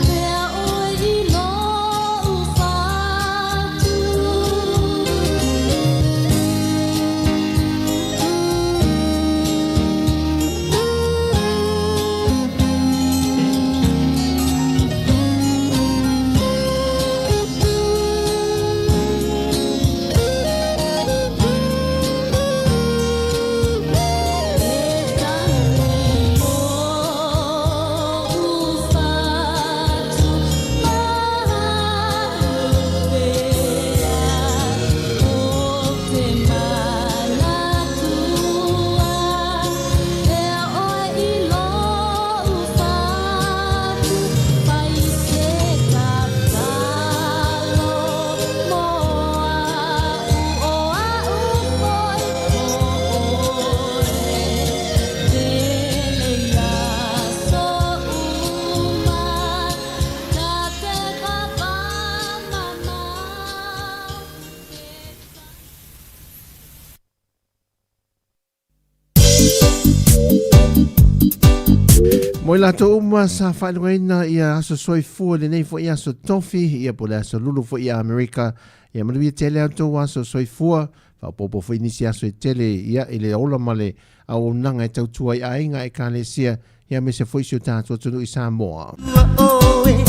pea oe i lo'u fatu. E tagi lo'u fatu malu pea o te manatua pea oe i lo'u fatu. Fai se tatalo mo a'u o a'u foi oe Pele i aso uma ta te vavamama Mo i latou uma sa faailogaina ia aso soifua lenei foi aso tofi ia po le aso lulu foi ia Amerika ia manuia tele a outou aso soifua faaopoopo foi nisi aso e tele ia i le ola ma le auaunaga e tautua i aiga ekalesia ia aemaise foi si o tatou atunuu i Samoa. Oe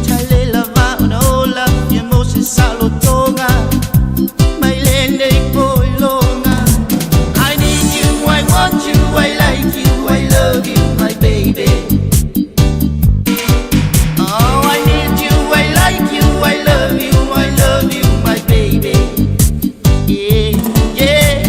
talela va ona ola ia mo se salotoga mai lenei poiloga. I need you, I want you, I like you, I love you, my baby. Oh, I need you, I like you, I love you, I love you, my baby. Yeah, yeah.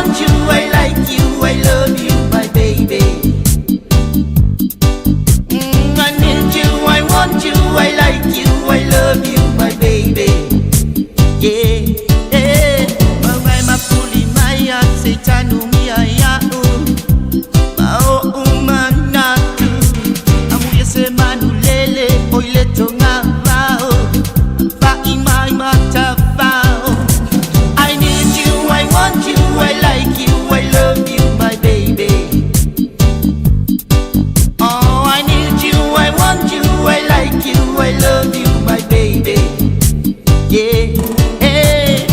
want you, I like you, I love you, my baby. I need you, I want you, I like you, I love you, my baby. Yeah, yeah. Magai mapuli maya se tanu mia ya u. Mao umanatu. Amuye se manulele oile tonga vao. Fa imai mata vao. I need you, I want you, I like you, I love you, my baby. Oh, I need you, I want you, I like you, I love you, my baby. Yeah, hey.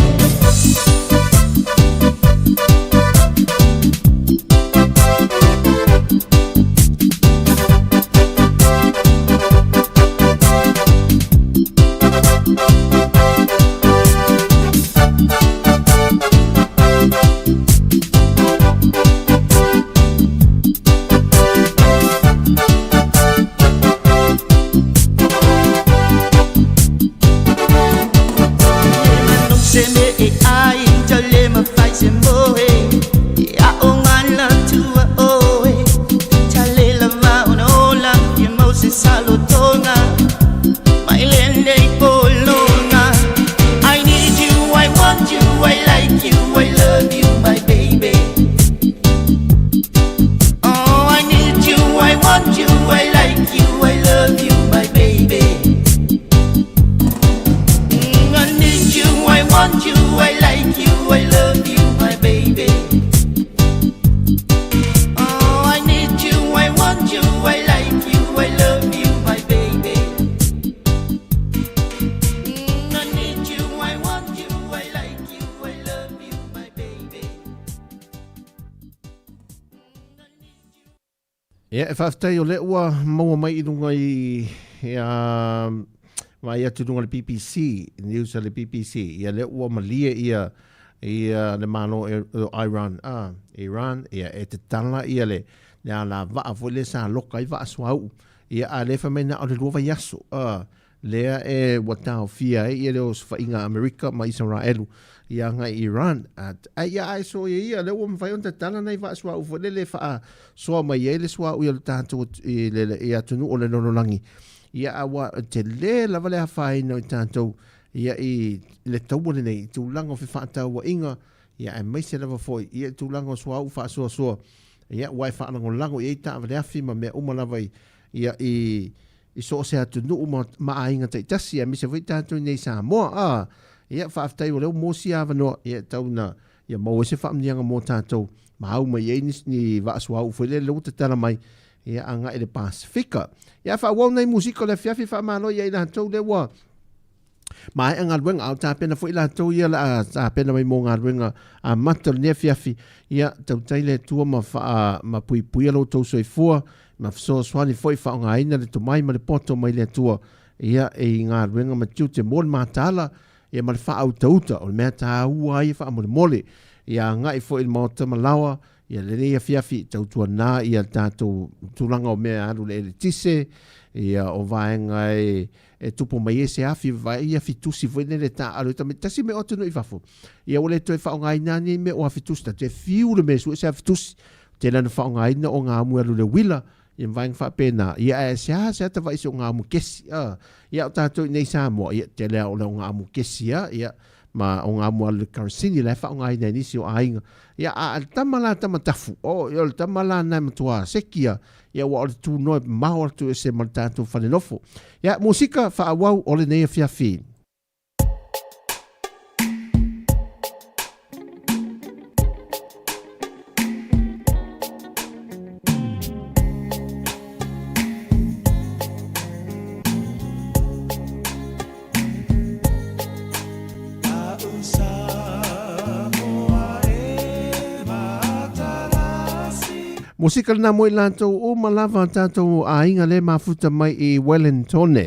Se me e ai tale ma fai se moe e a o ngala tua oe tale la va onola ye mo se salotonga mai lende polonga. I need you, I want you, I like you, I love you, my baby. Oh, I need you, I want you, I like you, I love you, my baby. I need you, I want you, I like you, I love you, my baby. Oh, I need you, I want you, I like you, I love you, my baby. I need you, I want you, I like you, I love you, my baby. Ia, e faafetai o lea ua maua mai i luga i ia vaai atu i luga o le BBC, news a le BBC, ia lea ua malie ia ia le Malo e o Iran, a, Iran, ia e tatala ia le le alavaa foi lea sa loka ai vaa suauu. Ia a lea fai mai na o le lua vaiaso, a, lea e ua taofia ai ia le osofaiga a Amerika ma Isaraelu ia agai i Iran. A, ia ae so ia ia, lea ua mafai ona tatala nai vaa suauu foi lele e faasoa mai ai le suauu i le tatou i le i atunuu o le lalolagi. Ia a ua tele lava le afaina o i tatou ia i le taua lenei i tulaga o fefaatauaiga, ia aemaise lava foi ia i tulaga o suauu faasoasoa, ia ua e faalagolago i ai taavale afi ma mea uma lava i ia i i so o se atunuu ma, ma aiga taitasi, aemaise foi tatou i nei Samoa. A, ia, faafetai o lea ua maua sia avanoa, ia, e tau ina, ia maua ai se faamanuiaga mo tatou, ma au mai ai ni, ni vaa suauu foi lele ua tatala mai, ia, agai i le Pasefika. Ia, faaauau nai musika o le afiafi, faamalo ia i latou lea ua maea galuega, a o tapena foi latou ia la a tapena mai mo galuega amata o lenei afiafi. Ia, tautai le Atua ma faa, ma puipuia lo outou soifua, ma fesoasoani foi faaaogaina le tomai ma le poto mai le Atua, ia, i galuega ma tiute mo le mataala, ia ma le faautauta o le mea taua ai e faamolemole. Ia agai foi i le maota ma laoa, ia lenei afiafi, tautuana ia tatou tulaga o mea e alu le eletise, ia o vaega e, e tupu mai ai se afi, vai i afi tusi foi lele taaalo ai tamaiti. Tasi mea o atunuu i fafo, ia ua le toe faaaogaina nei mea o afi tusi, ta te fiu le mea e sue se afi tusi. Tele ona faaaogaina o ngā amu e alu le uila, ia ma vaega faapena. Ia ae seā se ata vai se o ngā amu kesi, a. Ia o tātou i nei Samoa, ia tele a o le o ngā amu kesi a, ia ma o ngā amu alu le kerosene la e faaaogaina e nisi o aiga. Ia a le tama la tama tafu, o, ia o le tama la na e matua seki a, ia ua o le tūnoa e mamao atu ese ma le tātou fale nofo. Ia, musika faaauau o lenei afiafi. Musika lena mo i latou uma lava tatou aiga le mafuta mai i Wellingtone.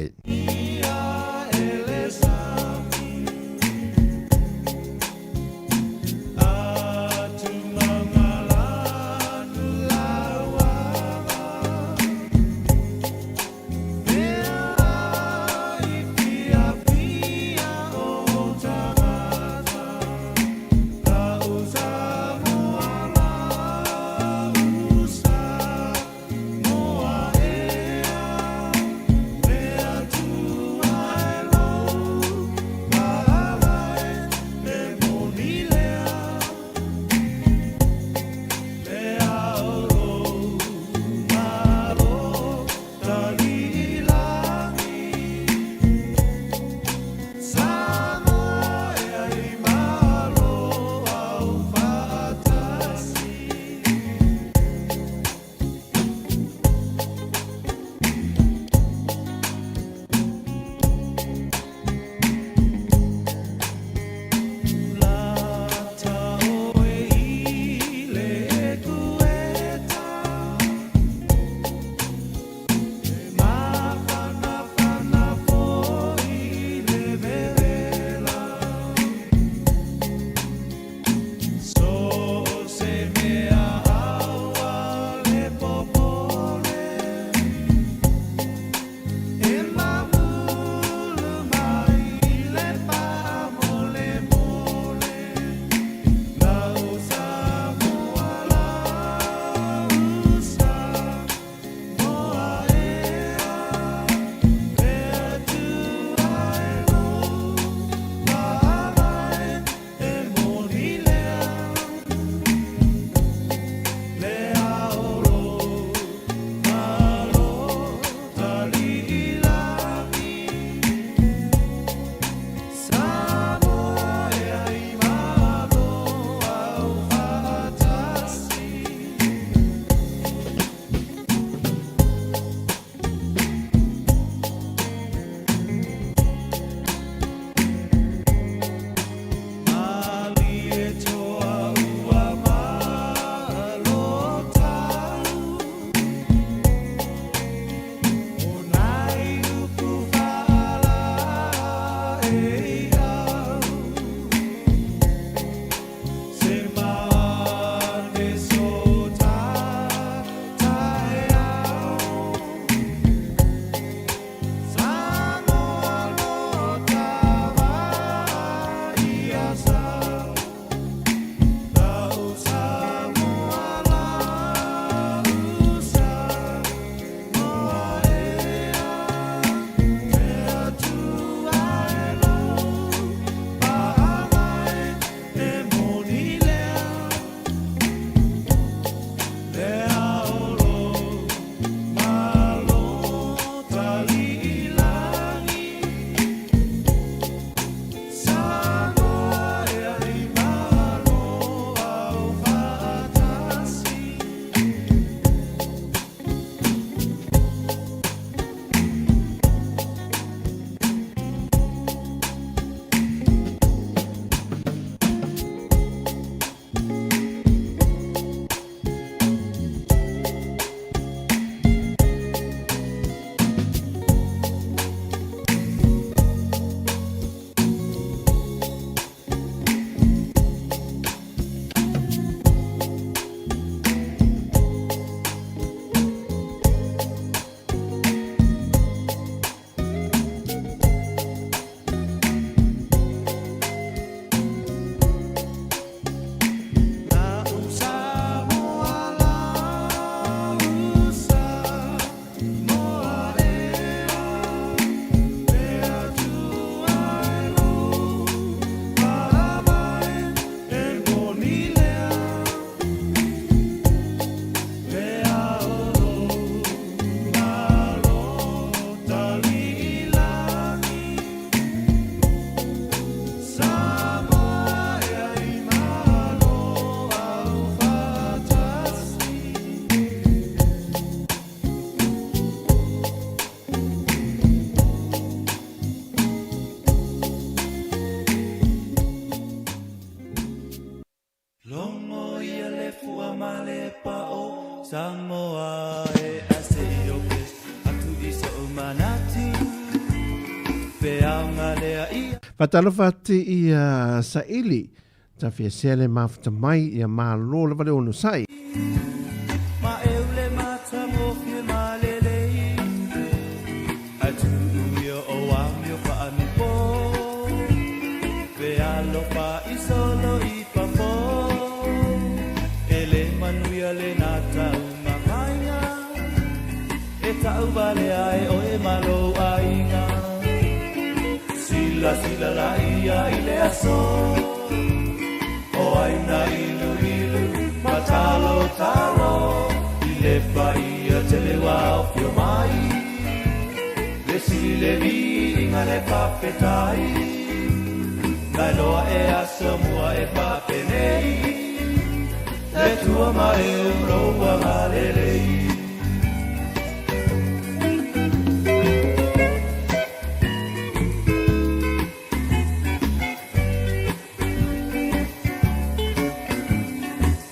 Samoa e ase i o pe atu i so manatu pe aunga lea ia. Faatalofa atu i a Saili, tafiasea le mafuta mai ia malo lava le onosai. Ma e ule matagofie ma lelei, Ae tuu ia o amio faanipo, Pe alofa i solo i fafo, E le manuia lena tau mamainga, E tau valea e oe ma lou aiga. Silasila la ia i le aso, O aina iluilu ma talotalo, I le paia tele ua ofio mai, Le sili le viiga le faafetai, Nai loa e aso mua e faapenei, Le Atua ma e lou agalelei.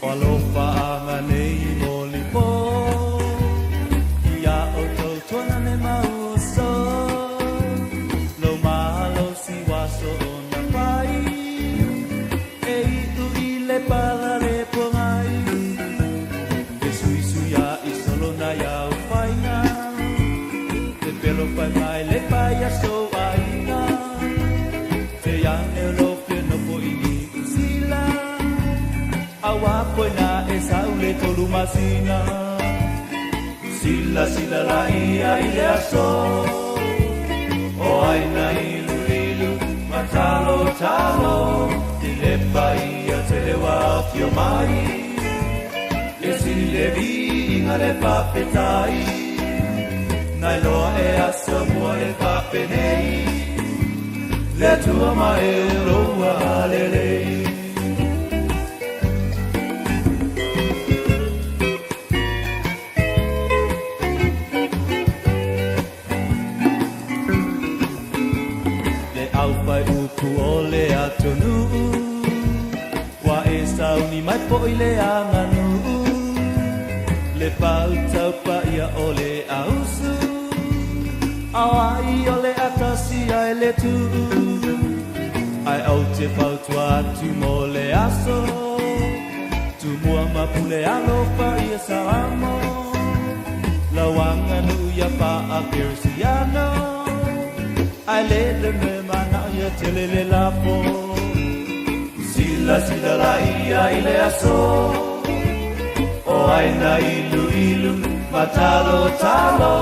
O alofa aganei mo lipo, Ia outou tuanane ma uso, Lou malosi ua soona fai, E iu i le pala le pogai, E suisui a i solo na iau faiga, Pepelo fai mai le paia sou aiga, Te iane o lou fia nofo i Niu Sila, Aua koe na e sau le tolu masina. Silasila la ia i le aso, O aina iluilu ma talotalo, I le paia tele ua afio mai, Le sili le viiga le faafetai, Nai loa e aso mua e faapenei, Le Atua ma e lou agalelei. Le aufai upu o le atunuu, Ua e sauni mai poʻi le aganuu, Le pautau paia o le ausu, Auai o le atasi ai le tuu. Ae ou te fautua atu mo le aso, Tumua ma pule alofa ia Samoa, Lau aganuu ia faa-Kerisiano, Ae le le mea manao ia tele le lafo. Silasila la ia i le aso, O aina iluilu ma talotalo,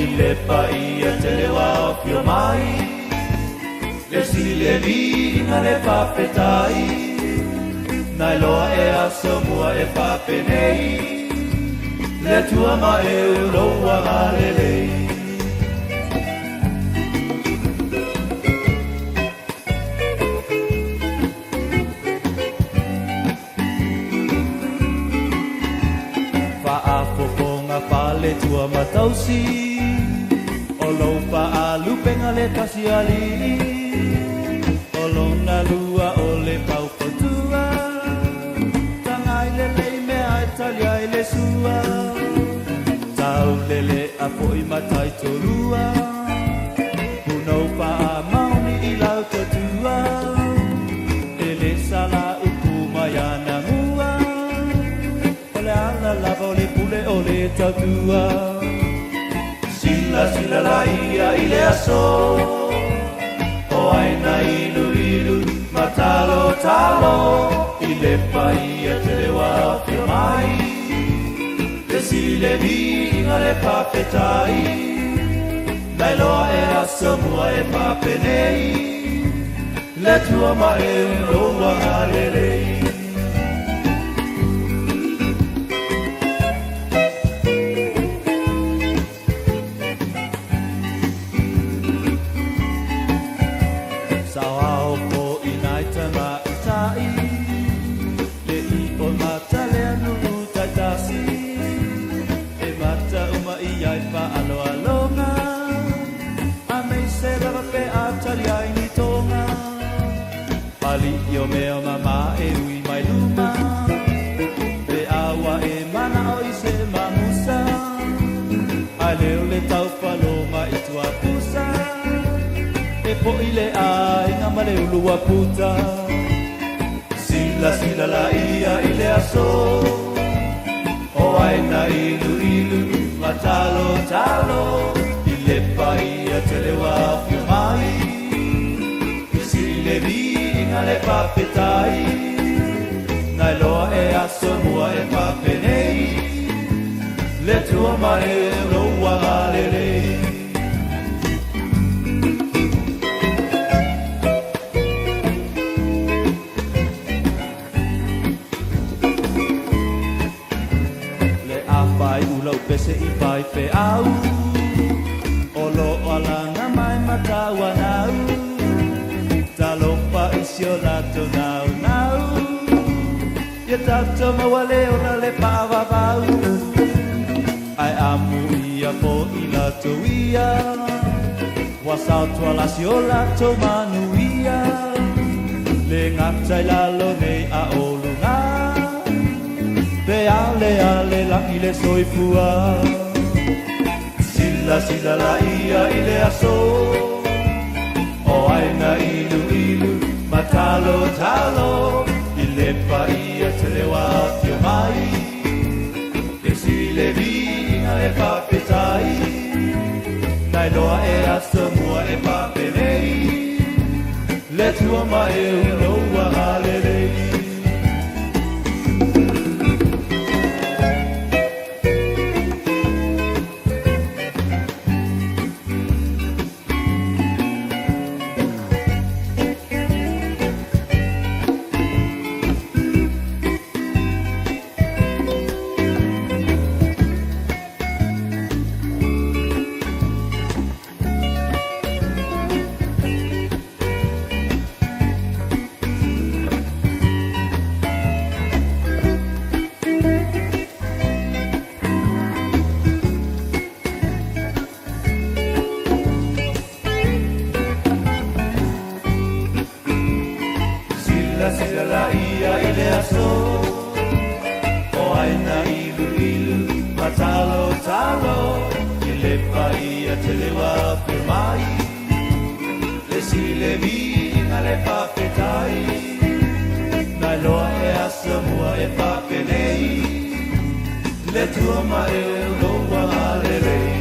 I le paia tele ua afio mai, Le sili le viiga le faafetai, Nai loa e aso mua e faapenei, Le Atua ma e lou agalelei. Faafofoga faletua ma tausi, O lou faalupega le tasi alii, O lona lua o le paufautua, Tagai lelei mea e tali ai le sua, Tau lele a foi matai tolua, Punou faamaoni i lau tautua, E le sala upu mai ana mua, O le ala lava o le pule o le tautua. Silasila la ia i le aso, O aina iluilu ma talotalo, I le paia tele ua afio mai, Le sili le viiga le faafetai, Nai loa e aso mua e faapenei, Le Atua ma e lou agalelei. Saoao foʻi nai tamaitai, Le i o matalea nuu taitasi, E mata uma i ai faaaloaloga, A meise lava pe a tali ai ni toga. Alii o mea mama e ui mai luma, Pe a ua e manao i se fo'i le aiga ma le ulu ua puta. Silasila laia i le aso o ai na iluilu ma talotalo i le paia tele ua afio mai. I sili le viiga le faafetai nai loa e aso mua e faapenei le Atua ma e lou agalelei. Le afai ula pese i faifeau o lo o alaga mai matauanau talofa i si o latou naunau ia tatou maua le ola le faavavau ae amu ia fo'i latou ia ua saotua si o latou manuia le gata i lalo nei a o luga pe ale ale lagi le soifua. Silasila laia i le aso o ai na iluilu ma talotalo i le paia tele ua afio mai. E sili le viiga le faafetai nai loa e aso mua e faapenei le Atua ma e lou agalelei. Silasila laia i le aso o ai na iluilu ma talotalo i le paia tele ua afio mai. Le sili le viiga le faafetai nai loa e aso mua e faapenei le Atua ma e lou agalelei.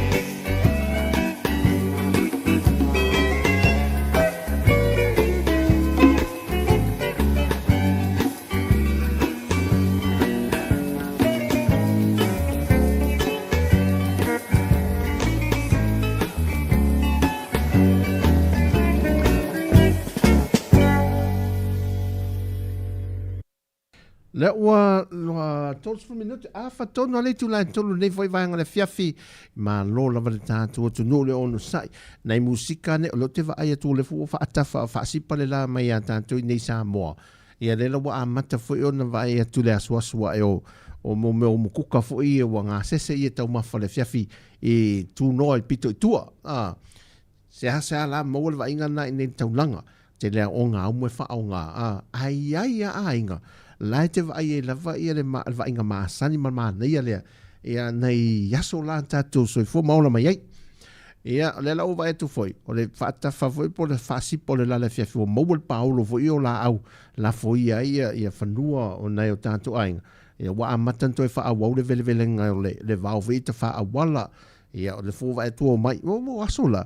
Le ua ua 30 minute afa tonu a le itula e tolu nei foi vaega o le afiafi. Malo lava le tatou atunuu le onosai. Nai musika ane o lea ou te vaai atu o lea foi ua faatafa faasipa le la mai ia tatou i nei Samoa. Ia lea la ua amata foi ona vaai atu le asuasu ae o o mo mea o mukuka foi ia ua gasese ia taumafa le afiafi i tunoa i pito i tua. A seasea la maua le vaaiga lena i nei taulaga. Tele a o ngā umu e whaonga, a, ai ai a aiga, la e te vaai ai lava ia le, ma, le vaaiga masani ma le manaia lea, ia nei aso la tātou soifua ma ola mai ai. Ia, o lea la ua vaai atu foi, o le faatafa foi po o le faasipa o le la le afiafi, ua maua le paolo foi o laau lafoia ai ia, ia fanua o nai o tātou aiga. Ia, ua amata ona toe faaauau le velevelega o le, le vao foi i tafaauala, Ia, o le fua vae tua o mai, o mo aso la.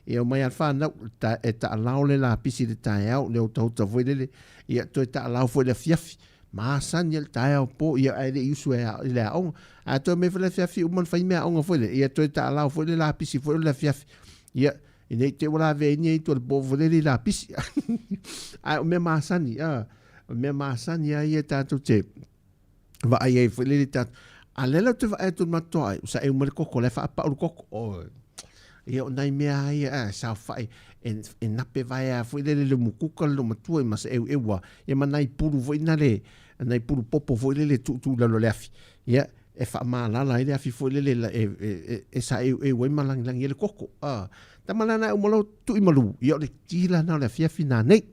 Ia, o mai a le whanau, ta, e taalao le lapisi le taeao, le otauta foi lele, ia, toe taalao foi le afiafi. Masani le taeao po, ia, ae le i usu e a, i le aoga. A toe mai foi le afiafi, uma ona fai mea aoga foi le, ia, toe taalao foi le lapisi foi o le afiafi. Ia, ina i te ua lavea ai ni ai tua le po foi lele i lapisi. Ae o mea masani, a, o mea masani a ia tātou te, vaai ai foi lele tatou. A lea la ou te vaai atu i le matou ai, sa eu mai le koko, la e faapau le koko. Oi. Ia o nai mea lava ia, a, saofai, e, e nape vaea foi lele le mukuka le matua i ma se eueu a, ia ma nai pulu foi na le, nai pulu popo foi lele tuutuu i lalo o le afi. Ia, e faamalala ai le afi foi lele la, e, e, e, e saeueu ai ma lagilagi ai le koko. A, tama la na e uma loa tui malu, ia o le tila na o le afiafi nanei.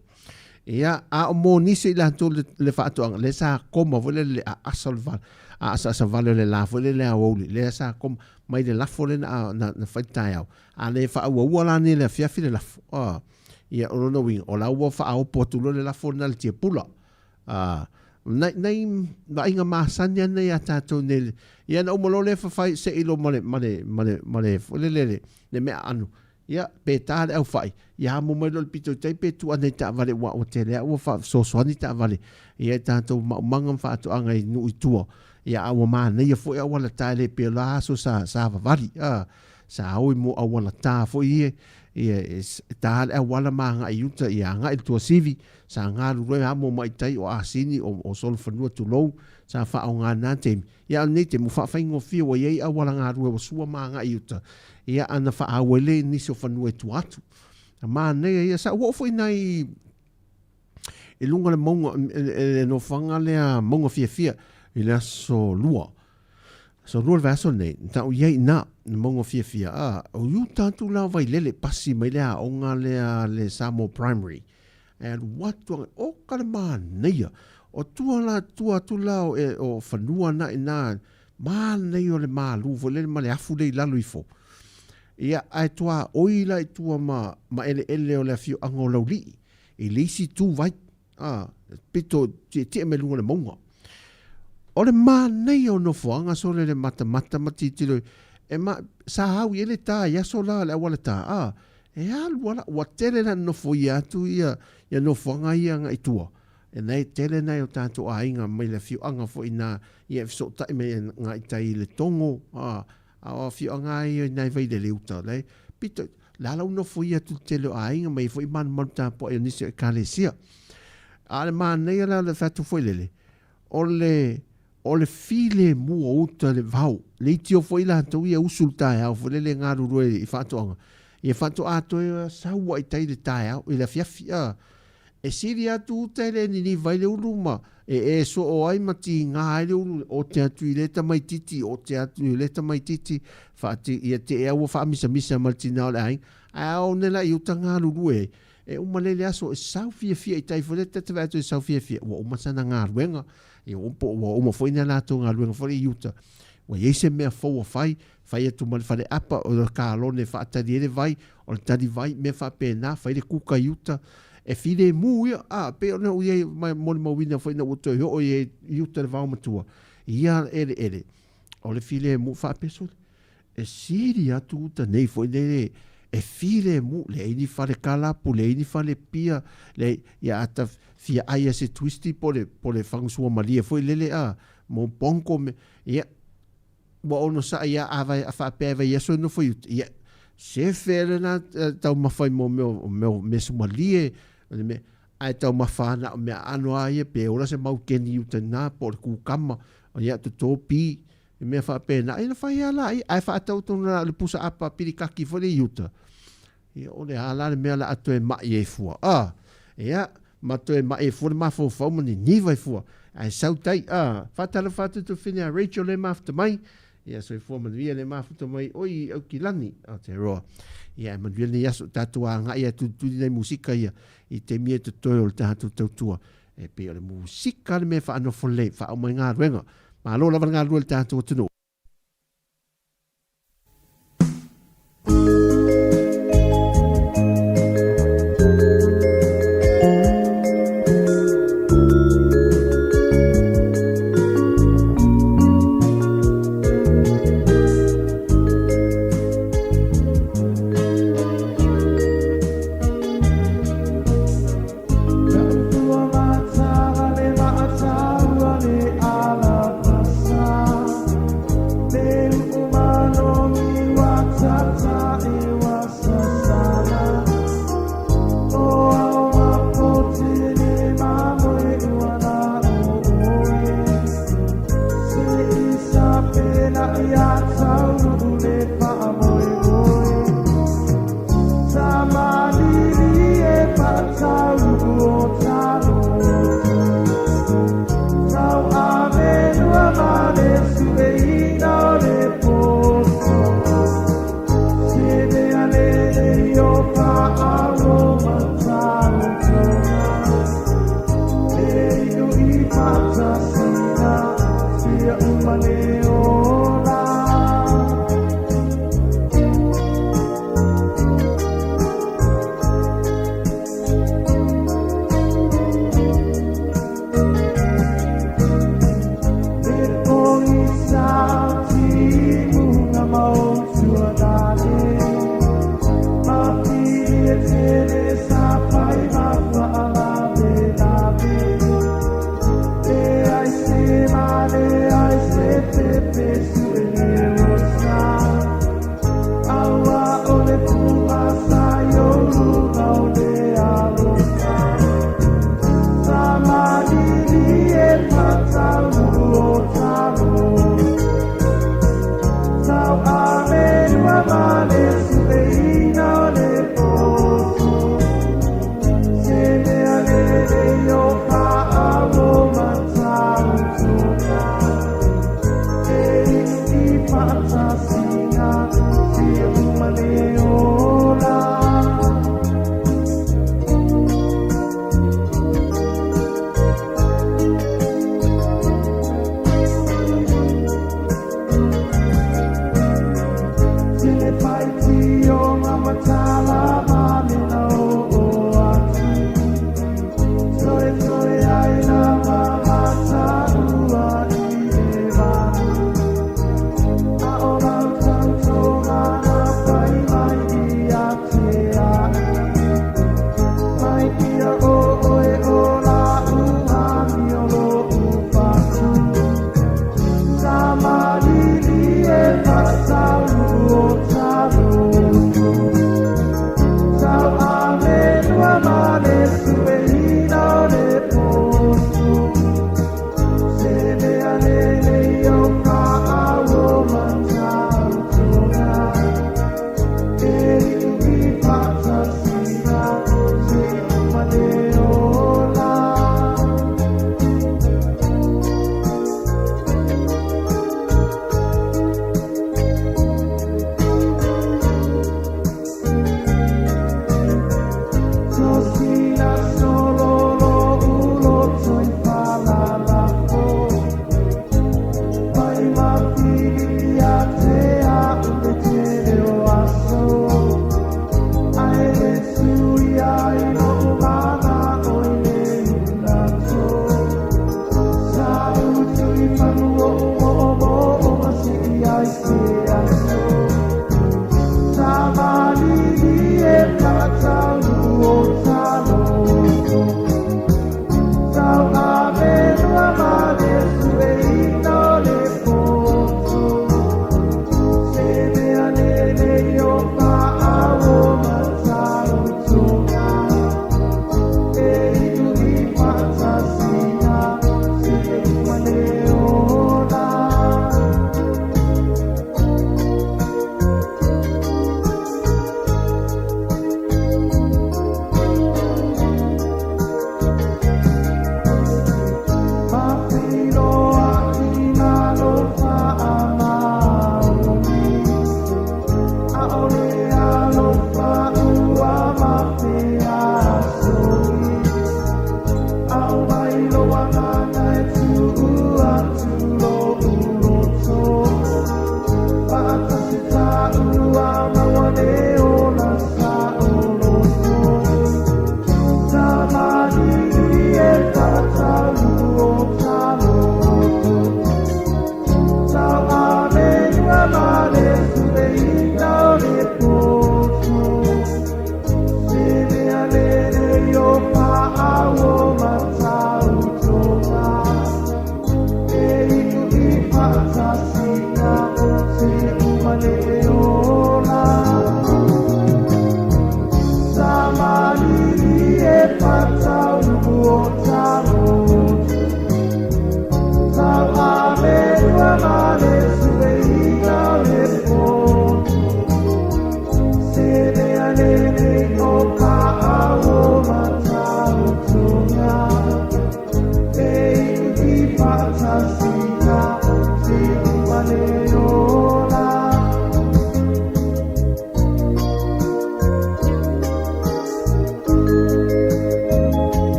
Ia, a o mo nisi i latou le, le faatoaga, lea sa koma foi lele le aasa o le vala, aasaasa vale o le la foi lele aoauli, lea sa koma mai le lafo lea na, na, na fai taeao. A le faauaua la nei le afiafi le lafo. Ah. Ia, o lona uiga, o la ua faaopo atu loa le lafo lena i le tiapula. A, nai, nai vaaiga masani lava nei a tatou nei. Ia na uma loa lea fafai sei loa ma le, ma le, ma le, ma le, foi lele, le, le mea aano. Ia, pe ta le aufai, ia amo mai loa i le pito i tai pe tuu ane i taavale aua ua tele lava ua faafesoasoani taavale ia i tatou maumaga ma faatoaga i nuu i tua. Ia a ua manaia foi auala ta e le pei o la aso sa savavali, a, sa o i mo auala ta foi ia, ia e ta le auala ma agai i uta, ia agai i le Tuasivi, sa galulue amo mai i tai o Asini, o Solofanua tulou, sa faaaoga i lena taimi. Ia a o lenei taimi ua faafaigofie ua i ai auala galue ua sua ma agai i uta, ia ana faaauai lea i nisi o fanua i tua atu. Manaia ia, sa ua oo foi nai i luga o le mauga, le nofoaga lea Mauga Fiafia i le aso Lua. Aso Lua o le vaiaso lenei, na ou i ai i ina, i Mauga Fiafia, a, o i uta atu la o Vailele, pasi mai le aoga lea a le Samoa Primary. E alu atu agai, oka le manaia, o tua la, tua atu la o, e, o fanua na i ina, manaia o le malu foi lele ma le afu lea i lalo ifo. Ia, ae tuaoi la i tua ma, ma eleele o le afioaga o Laulii, i le isi itu vai, a, pito tietie mai luga o le mauga. O le manaia o nofoaga sole le matamata ma tilotilo e ma, sa au i ai le tā i aso la le auala tā, a, e alu ala, ua tele la nofoia atu ia, ia nofoaga ia agai i tua. E nai tele nai o tātou aiga mai le afioaga foi nā, ia e fesootai mai agai i tai i Letogo, a, A o afioaga lava ia i nai Vailele uta, la e pito, la la ua nofoia atu le tele o aiga ma i ai foi malumalu tapuai o nisi o ekalesia. A o le manaia la o le fai atu foi lele, o le, o le filemu o uta i le vao, le itio foi latou ia usu i le taeao foi lele e galulue i faatoaga, ia faatoa toe sau ai i tai i le taeao, i le afiafi, a. E sili atu uta e le niniva ai le ulu ma e e soo ai ma tiga ai le ulu, ote atu i lea tamaititi, ote atu i lea tamaititi, faati, ia te ea ua faamisamisa ma le tina o le aiga. Ae a one la i uta galulue ai, e uma lea i le aso e sau fiafia i tai foi lea ta te vaai atu e sau fiafia, ua uma sana galuega, ia ua ua uma foi nai latou galuega foi lea i uta. Ua i ai se mea fou ua fai, fai atu ma le faleapa, o le kalone e faatali ai le vai, o le tali vai, mea faapena, fai le kuka i uta, e filemu ia, a, pei ona ou i ai ma molimauina foi ina ua toe oo i ai i uta i le vaomatua, i ia eleele, o le filemu, faapea sole, e sili atu uta nei foi nei e filemu, leai ni fale kalapu, leai ni fale pia, leai, ia a ta fia ai a se twisty po le, po le fagasuamalie foi lele, a, mo ponko me, ia, Ua onosai lava a vai, a faapea e vaiaso e nofo i uta, ia, sefe lena taumafa i mo mea o mea o measumalie, o le mea, ae taumafa lava na o mea aano lava ia, pe ola se maukeni i uta i ina, po o le kukama, ia, toto pi, i mea faapena, ia na fai lava laia, ae faatau tonu la o le pusa apa pilikaki foi lea i uta, Ia, o le a la le mea o le a toe mai ai fua? A, ia, ma toe mai ai fua le mafaufau ma niniva ai fua. Ae sau tai, a, faatalofa atu tufine a Rachel le mafuta mai. Ia, soifua manuia le mafuta mai oi Aukilani, Aotearoa. Ia, e manuia lenei aso, tatou agai a tulituli nai musika ia i taimi e totoe o le tatou tautua. E pei o le musika le mea e faanofo lelei, faauma ai galuega. Malo lava le galulue i le tatou atunuu.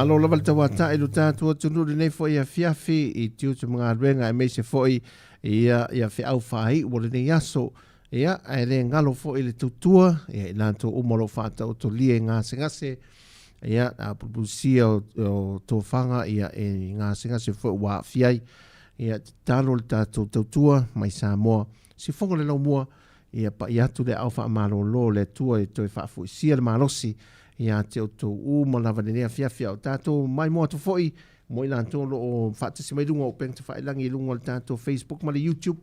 Malo lava le tauata'i lo tatou atunuu lenei fo'i afiafi i tiute ma galuega aemaise fo'i ia ia feau faai'u o lenei aso. Ia, ae le galo fo'i le tautua ia i latou uma o lo o faataotolia i gasegase, ia, a pupulusia o, o tofaga ia e gasegase fo'i ua aafia ai. Ia, tatalo le tatou tautua mai Samoa. Sifoga le laumua, ia pa'i atu le aao faamalōlō o le Atua e toe faafoisia le malosi ia te outou uma lava i lenei afiafi a o tatou maimoa atu foi mo i latou o lo o faatasi mai luga o upega tafailagi i luga o le tatou Facebook ma le YouTube.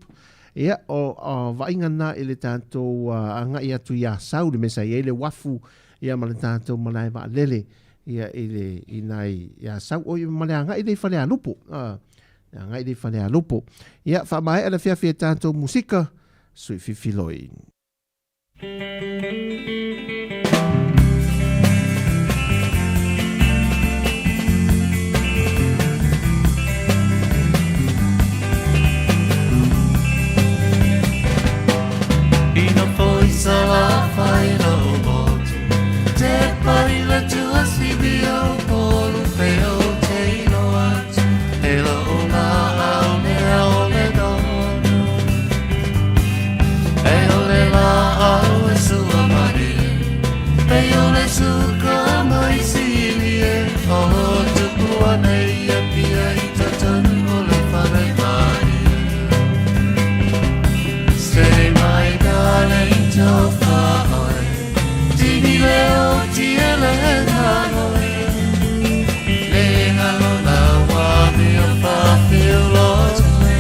Ia, o, o vaaiga na i le tatou agai atu i Asau, le mea sa i ai le uafu, ia ma le tatou malae vaalele, ia i le, i nai, i Asau, oi, ma le agai lea i Falealupo, le agai lea i Falealupo. Ia, faamaea le afiafi e tatou musika, Sui Fifiloi. Ina foi salafai lou motu Te paila tua sibi o polu pe o te ilo atu E lou laau mea o le donu E o le laau e sua malie Pe o le suka mai silie O tupu ana ia pia i totonu o le fale malie Say my darling tofa oe Tini leo tiele ngaloe Le ngalo la wa mea whawhiu lote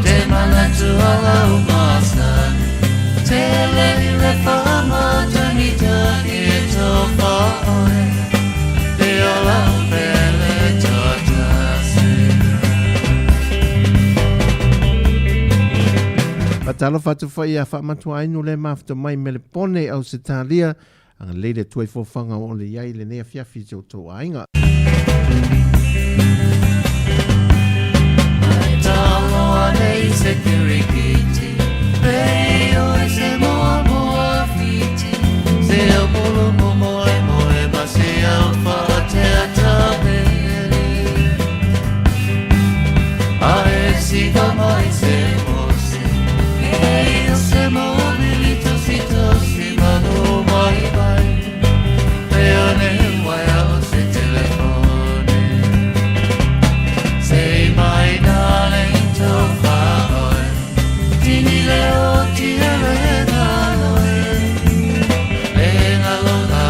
Te manatu ala o masani Te le le whamatani tani e tofa oe Te ola o pele totasi Faatalofa atu foi ia Faamatuainu le mafuta mai Melepone, Ausetalia, agalelei le Atua i foafoaga o le iai lenei afiafi i si outou aiga. Mai taloa nei se kirikiti Pei oe se moa moa fiti Se au polo mo moe moe ma se au whaatea tapere A e siva mai se mose E o se mobili tosi tosi manu mai mai Pe ane waia o se telefone Say my darling tofa oe Tini leo tiele ngaloe Le ngalo la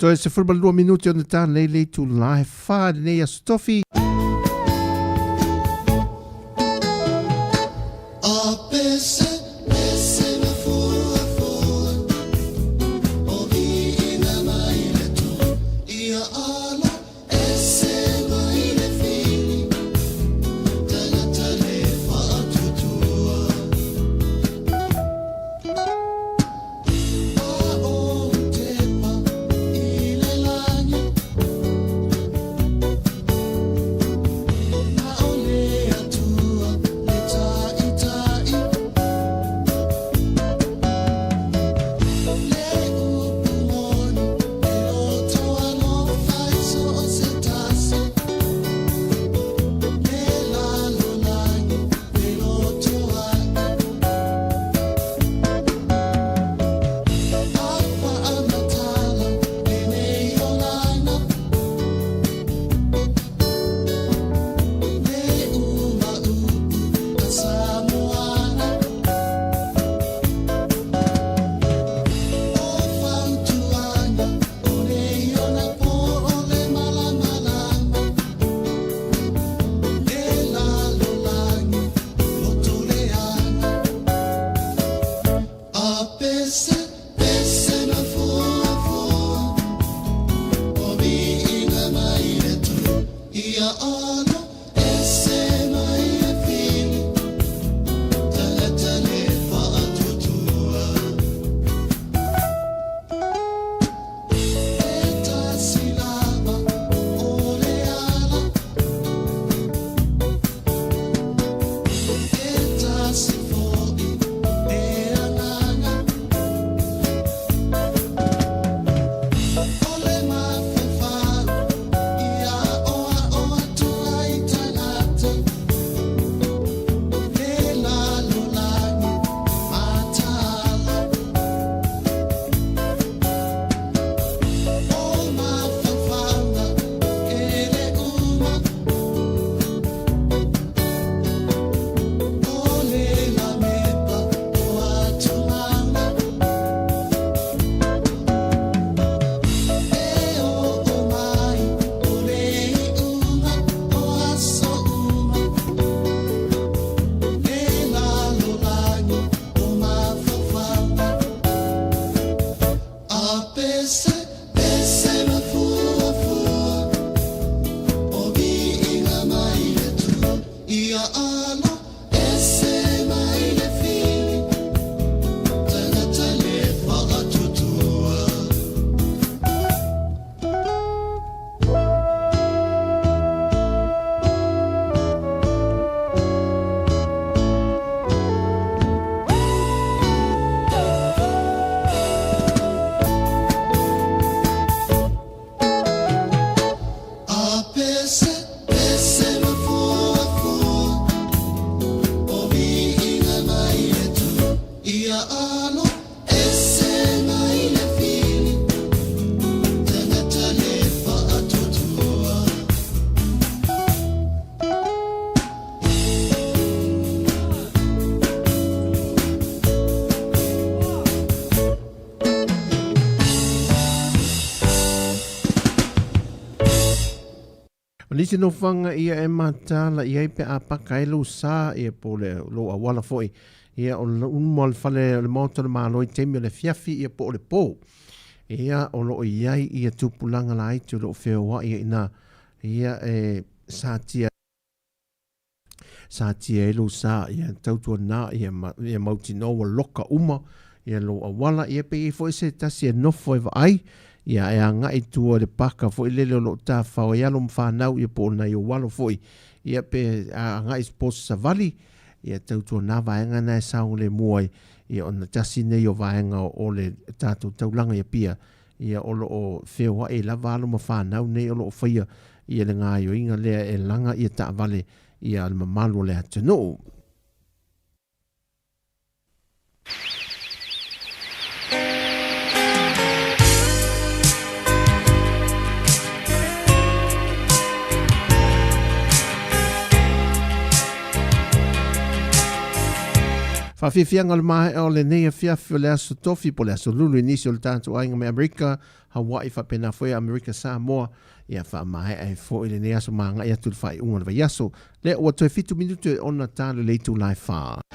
Toe 12 minute ona ta nei le itula e 4 i lenei aso tofi. A pese, pese mafuafua O viiga mai le tu Ia alo ese mai le fili Tagata le faatuatua A ou tepa i le lagi Na o le Atua le taitai Le upu moni e loto alofa i so o se tasi Le lalolagi pe loto ai A faamatala lenei olaga Le uma upu a Samoana O fautuaga o le iona po o le malamalama Le lalolagi loto leaga A pese, pese mafuafua O viiga mai le tu Ia alo ese mai le fili Tagata le faatuatua E tasi lava o le ala E tasi foi le agaga O le mafaufau ia oaoa atu ai tagata Le lalolagi mataala O mafaufauga e le uma O le lamepa o atugaga E oo mai o le iuga o aso uma Le lalolagi o mafaufauga A pese, pese mafuafua O viiga mai le tu Ia alo ese mai le fili Tagata le faatuatua. A pese, pese mafuafua O viiga mai le tu Ia alo ese mai le fili Tagata le faatuatua. O nisi nofoaga ia e mataala i ai pe a paka ai lou sa ia po o le lou auala foi ia o le uma o le fale o le maota o le Malo i taimi o le afiafi ia po o le po. Ia o lo o i ai ia tupulaga laiti o lo o feoai ai ina ia e satia satia ai lou sa ia tautuana ia ma, ia mautinoa ua loka uma ia lou auala ia pe i ai foi se tasi e nofo e vaai ia e agai i tua i le paka foi lele o lo o tafao ai alo ma fanau ia po o nai ou alo foi ia pe agai i po o se savali ia tautuana vaega na e saogalemu ai ia ona tasi nei o vaega o le tatou taulaga i Apia ia o lo o feoai lava alo ma fanau nei o lo o faia ia le gaoioiga lea e laga ia taavale ia le mamalu o le atunuu. Faafiafiaga o le maea o lenei afiafi o le aso Tofi po o le aso Lulu i nisi o le tatou aiga mai Amerika, Hawaii faapena foi Amerika Samoa. Ia faamaea ai foi lenei aso ma agai atu i le faaiuga o le vaiaso. Lea ua toe 7 minute ona ta le itula e 4.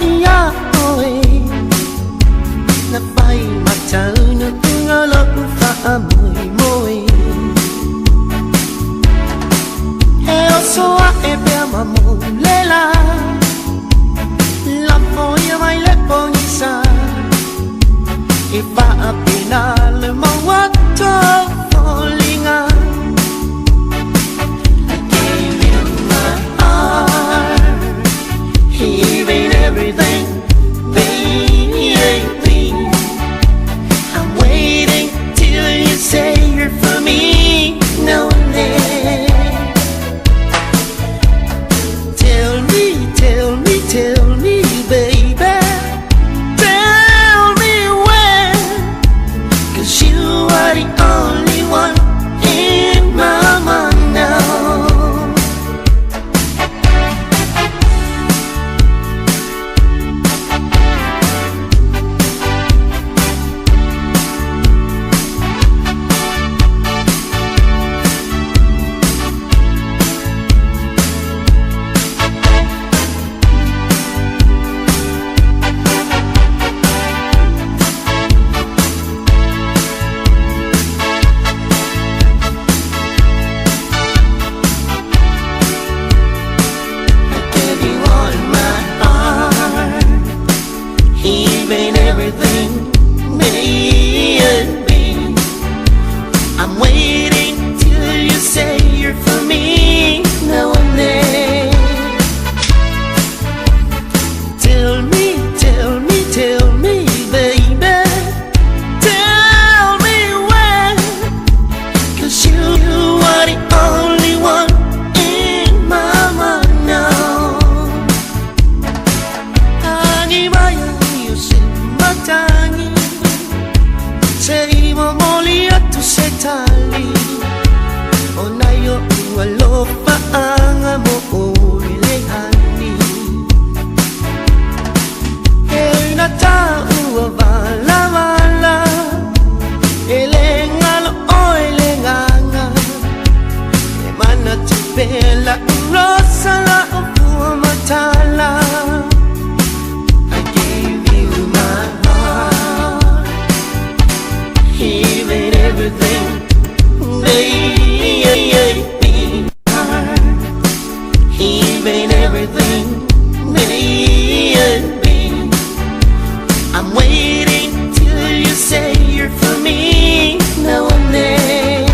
iā ʻoe Na fai mataunuuga o loʻu faamoemoe E oso aʻe pea ma maulela Lafo ia mai le pogisa E faapena le mau atu o foliga I gave you my heart Even everything, baby I'm waiting till you say you're for me now and then. Tell me, tell me, tell me, baby. Tell me when. 'Cause you are the only one in my mind now. I gave you all my heart, even everything, baby. I'm waiting till you say you're for me now and then. Tell me, tell me, tell me, baby. Tell me when. 'Cause you are the only one in my mind now. Tagi mai o se matagi Se i momoli atu se tali Ona i oʻu alofaaga mo oe le hani E na taua valavala E le galo ʻoe le agaga E manatu pea laʻu rosa laʻu fua matala I gave you my heart Even everything, baby. Even everything, baby. I'm waiting till you say you're for me now and then.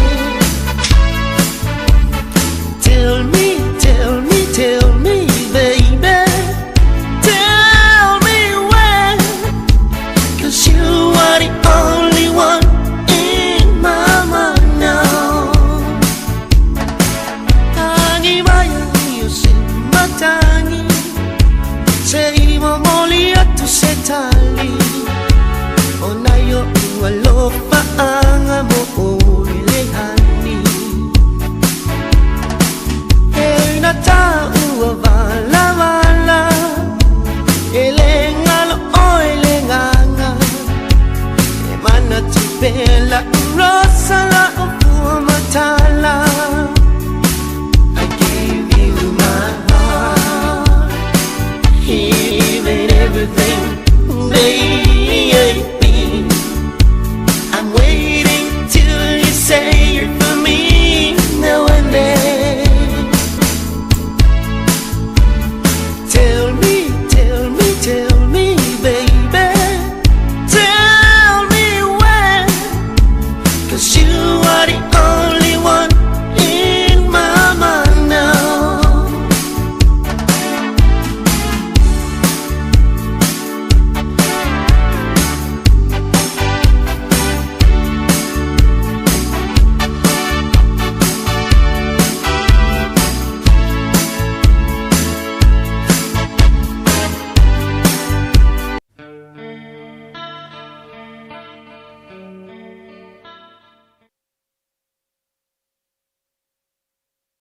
Tell me, tell me, tell me, baby. Tell me when. 'Cause you are the only one in my mind now. Tagi mai o se matagi Se i momoli atu se tali Ona i oʻu alofaaga mo oe le hani E na taua.